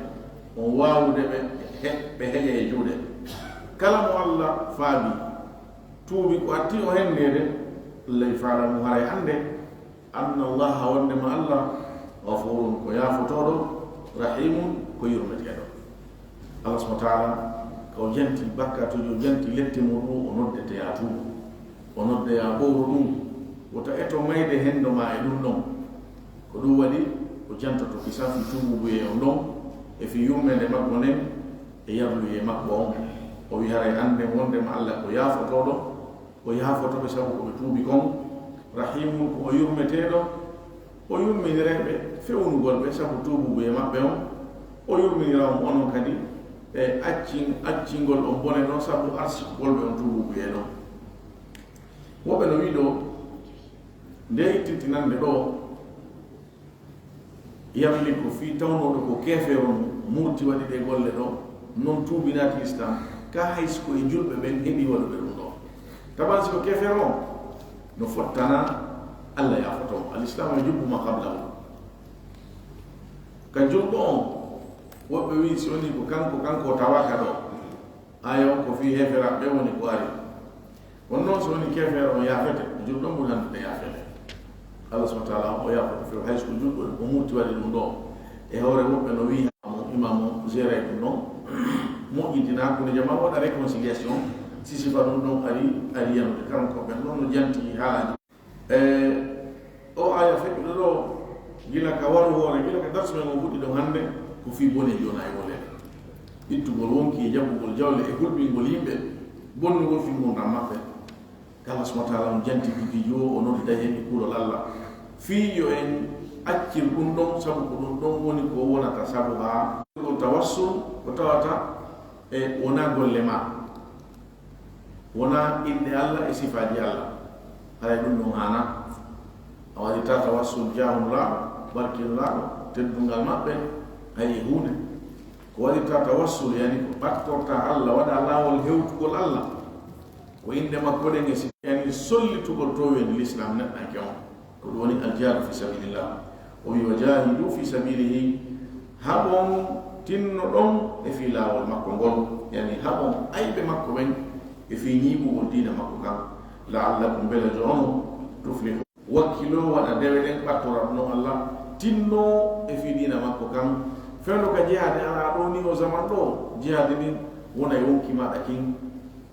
on waawude ɓe, he-, ɓe heƴa e juuɗe. Kala mo Allah faabi, tuubi ko atti o hendeede, ley faala mo haray hannde, anna Allaha, wonndema Allah, ghafuurun, ko yaafotooɗo, rahiimun, ko yurmeteeɗo. Allah subhaanahu wa ta'aala, ka o janti bakkaatuuji, o janti lette muɗum, o noddete yaa tuubu, o nodda yaa ɓowru ɗum, wota eto mayde henndo ma e ɗum ɗon. Ko ɗum waɗi o jantoto ki safi tuubuye on ɗon, e fii yurmeende makko nden, e yarluyee maɓɓe on. O wi haray annden wonndema Alla ko yaafotooɗo, o yaafoto ɓe sabu ko ɓe tuubi kon. Rahiimun, ko o yurmeteeɗo, o yurminiray ɓe fewnugol ɓe sabu tuubuubu e maɓɓe on. O yurminira on onon kadi e accin-, accingol on bone ɗon sabu arsukugol ɓe on tuubuubu e ɗon. Woɓɓe no wi'i ɗoo, nde ittintinannde ɗoo, yamli ko fii tawnooɗo ko keefeero murti waɗi ɗee golle ɗoo, non tuubi naati Islaam, ka hay si ko e julɓe ɓen heɓi waɗuɓe ɗum ɗoo. Taban si ko keefeero on, no fottana Alla yaafoto mo. Al-Islaamu yajubbu ma qablahu. Ka julɗo on, woɓɓe wi'i si woni ko kanko, kanko o tawaaka ɗoo. Aaya on ko fii heeferaaɓe ɓen woni ko ari. Kono non si woni keefeero on yaafete, julɗo on ɓuri hanndude yaafeede. Allah subhanahu wa ta'ala o yaafoto few, hay so ko julɗo o murti waɗi ɗum ɗoo. E hoore woɓɓe no wi'i mo, imam o gérer ɗum ɗon, moƴƴintina hakkunde jamaa, waɗa réconciliation, si sifa ɗum ɗon ari, ari yanude. Kanko ɓen ɗon no janti haalaaji. E o aaya feƴƴuɗo ɗoo, gila ka waru hoore, gila ka darsu men on fuɗɗi ɗon hannde, ko fii boneeji wona e woleede. Ittugol wonki e jaɓugol jawle e hulɓingol yimɓe, bonnugol fii ngurndan maɓɓe. Ka Allah subhanahu wa ta'ala on janti piiji o, o noddita heen e kuulol Allah. Fii yo en accir ɗum ɗon, sabu ko ɗum ɗon woni ko wonata sabu haa tawassul, ko tawata e wonaa golle maa. Wonaa inɗe Allah e sifaaji Allah. Haray ɗum ɗon haanaa. A waɗirtaa tawassul jaahulaaɗo, barkinlaaɗo, teddungal maɓɓe, hay e huunde. Ko waɗirtaa tawassul, yani ko ɓattortaa Allah, waɗaa laawol hewtugol Allah. Ko inɗe makko ɗen e si-, yani sollitugol tooweendi Lislaam neɗɗanke on. Ko ɗum woni aljihadu fi sabilillah. O wi, "Wa jahidu fi sabilihi." Haɓon tinnoɗon e fii laawol makko ngol, yani haɓon ayɓe makko ɓen e fii ñiiɓugol diina makko kan. "La'allakum," mbele jo on, "tuflihun." Wakkiloo waɗa dewe ɗen ɓattora ɗum non Allah, tinnoo e fii diina makko kan. Fewndo ka jihaadi alaa ɗoo nii o zaman ɗoo, jihaadi ndin wona e wonki maaɗa kin.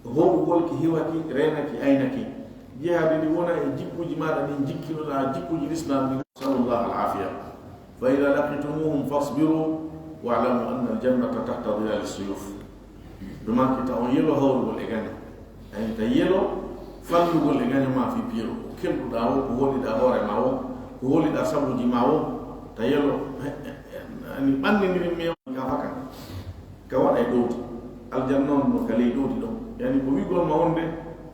Hoɗugol ki, hiwa ki, reena ki, ayna ki. Jihaadi ndi wona e jikkuuji maaɗa ɗin, jikkinoɗaa jikkuuji Lislaam ɗin. Nasalullah al-afiya. Fa idha laqitumuhum fasbiru wa'lamu anna al-jannata tahta dhilali suyuf. Ɗumanke ta on yelo hawrugol e gaño. Ay, ta yelo fallugol e gaño maa fii piyero. Ko kelɗuɗaa o, ko holiɗaa hoore maa o, ko holiɗaa sabuuji maa o, ta yelo, ani ɓannindiri mi ka faka. Ka waɗa e ɗowdi. Aljanna on no ka ley ɗowdi ɗon. Yani ko wi'ugol ma wonde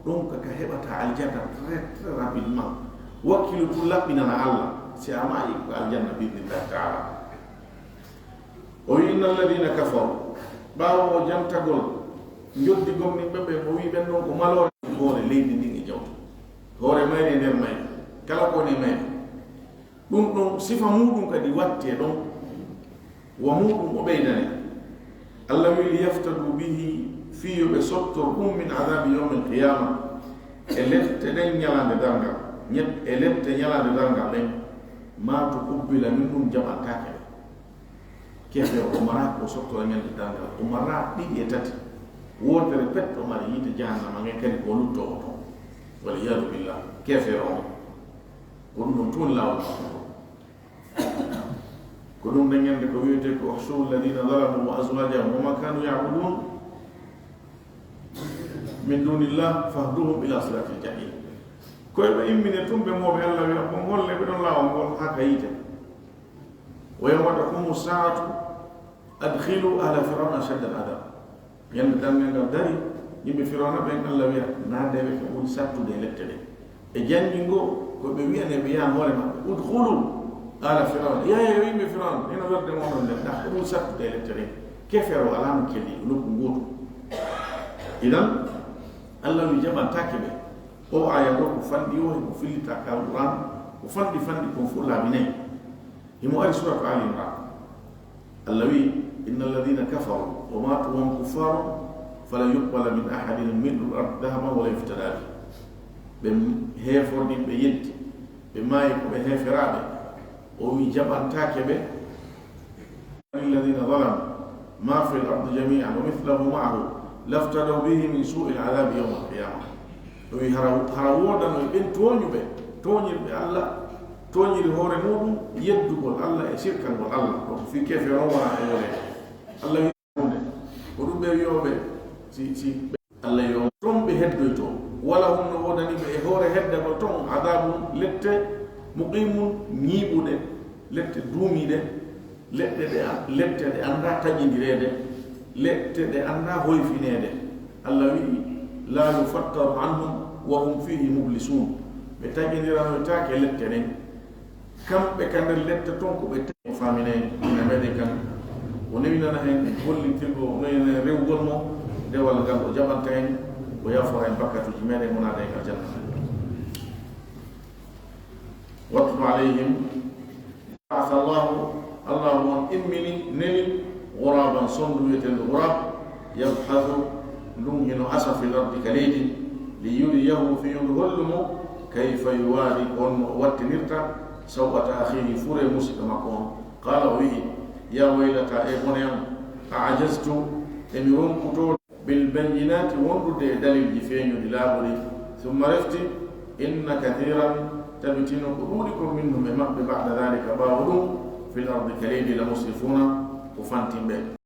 ɗum ka, ka heɓata aljanna très, très rapidement. Wakkilu tun laɓɓinana Allah. Si a maayi ko aljanna bi idnillahi ta'ala. O wi, "Inna alladhina kafaru." Ɓaawo o jantagol, njoddi gomɗinɓe ɓe, o wi ɓen ɗon ko maloore hoore leydi ndin e jawdi. Hoore mayri e nder mayri. Kala ko woni e mayri. Ɗum ɗon sifa muuɗum kadi wattee ɗon, wa muuɗum o ɓeydane. Allah wi, "Liyaftadu bihi," fii yo ɓe sottor ɗum, "min adaabi yawmil qiyaama," e lette ɗen ñalaande darngal, ñet-, e lette ñalaande darngal ɗen, "maa tuqubbila minhum," jaɓantaake ɓe. Keefeero o maraa ko sottora ñande darngal, o maraa ɗiɗi e tati, wootere pet o mari yiite jahannama ngen kadi ko luttoo o ton. Wal iyaadu billah, keefeero on. Ko ɗum ɗon tun laawol makko. Ko ɗum ɗen ñande ko wiyetee ko, "Uhshuru alladhina zalamu wa azwajahum wa ma kanu ya'budun min dunillah fahduhum ila siratil jahim." Ko ɓe immine tun ɓe mooɓe Allah wi'a, "Bon, holle ɓe ɗon laawol ngol haa ka yiite." "Wa yawma taqumu sa'atu adkhilu ala fir'auna ashadda al adab." Ñande darngal ngal dari, yimɓe Firawna ɓen, Allah wi'a, "Naadee ɓe ko ɓuri sattude e lette ɗen." E janngi ngo, ko ɓe wi'anee ɓe yaha hoore maɓɓe, "Udkhulu ala Firawna." Yaha yo yimɓe Firawna, ina werde mo onon nder, ndax ko ɓuri sattude e lette ɗen. Keefeero alaa no kelli, ko nokku ngootu. Idan, Allah wi jaɓantaake ɓe. O aaya ɗo ko fanɗi o, himo fillita ka Alquran, ko fanɗi fanɗi kon fof laabi nayi. Himo ari Suratu Ali Imran. Allah wi, "Inna alladhina kafaru wa matu wa hum kuffarun falan yuqbala min ahadihim mil'ul ardi dhahaban wa law iftada bih." Ɓe heeforɗin, ɓe yeddi, ɓe maayi ko ɓe heeferaaɓe. O wi jaɓantaake ɓe. Lilladhina zalamu ma fil ardi jami'an wa mithluhu ma'ahu laftadaw bihi min su'il adhabi yawmal qiyamah. O wi hara, hara woodano e ɓen tooñuɓe, tooñirɓe Allah, tooñiri hoore muɗum, yeddugol Allah e sirkangol Allah. Donc, fii keefeero wona e wole. Allah wi hunde. Ko ɗum Si, si ɓe, Allah yo ton ɓe heddoyto. Wala hum, no woodani ɓe e hoore heddagol ton, adabun, lette, muqimun, ñiiɓuɗe, lette duumiiɗe, leɗɗe ɗe an-, lette ɗe anndaa taƴindireede, lette ɗe anndaa hoyfineede. Allah wi'i, la yufattaru anhum wa hum fihi mublisun. Ɓe taƴindiranoytaake lette ɗen. Kamɓe ka nder lette ton ko ɓe tawi. O faamine ina meɗen kan. O newinana hen gollitirgo, o newinana rewugol mo dewal ngal, o jaɓanta en, o yafora en bakkatuuji meɗen, o naada en aljanna. Watlu alayhim. Ba'atha Allahu, Allahu on immini, neli, ghuraban, sondu wi'etendu ghurab, yabhathu, ndun hino asa fil ardi ka leydi, li yuriyahu, fii yo ndu hollu mo, kayfa yuwari, ko honno o wattinirta, saw'ata akhihi, fure musiɗɗo makko on. Qala, o wi'i, ya waylata, e bone am, a'jaztu, e mi ronkuto, bil bayyinati, wondude e dalilji feeñuɗi laaɓuɗi, thumma, refti, inna kathiran, tabitino ko ɗuuɗi kon, minhum, e maɓɓe, ba'da dhalika, ɓaawo ɗum, fil ardi, ka leydi, la musrifuna, ko fantimɓe.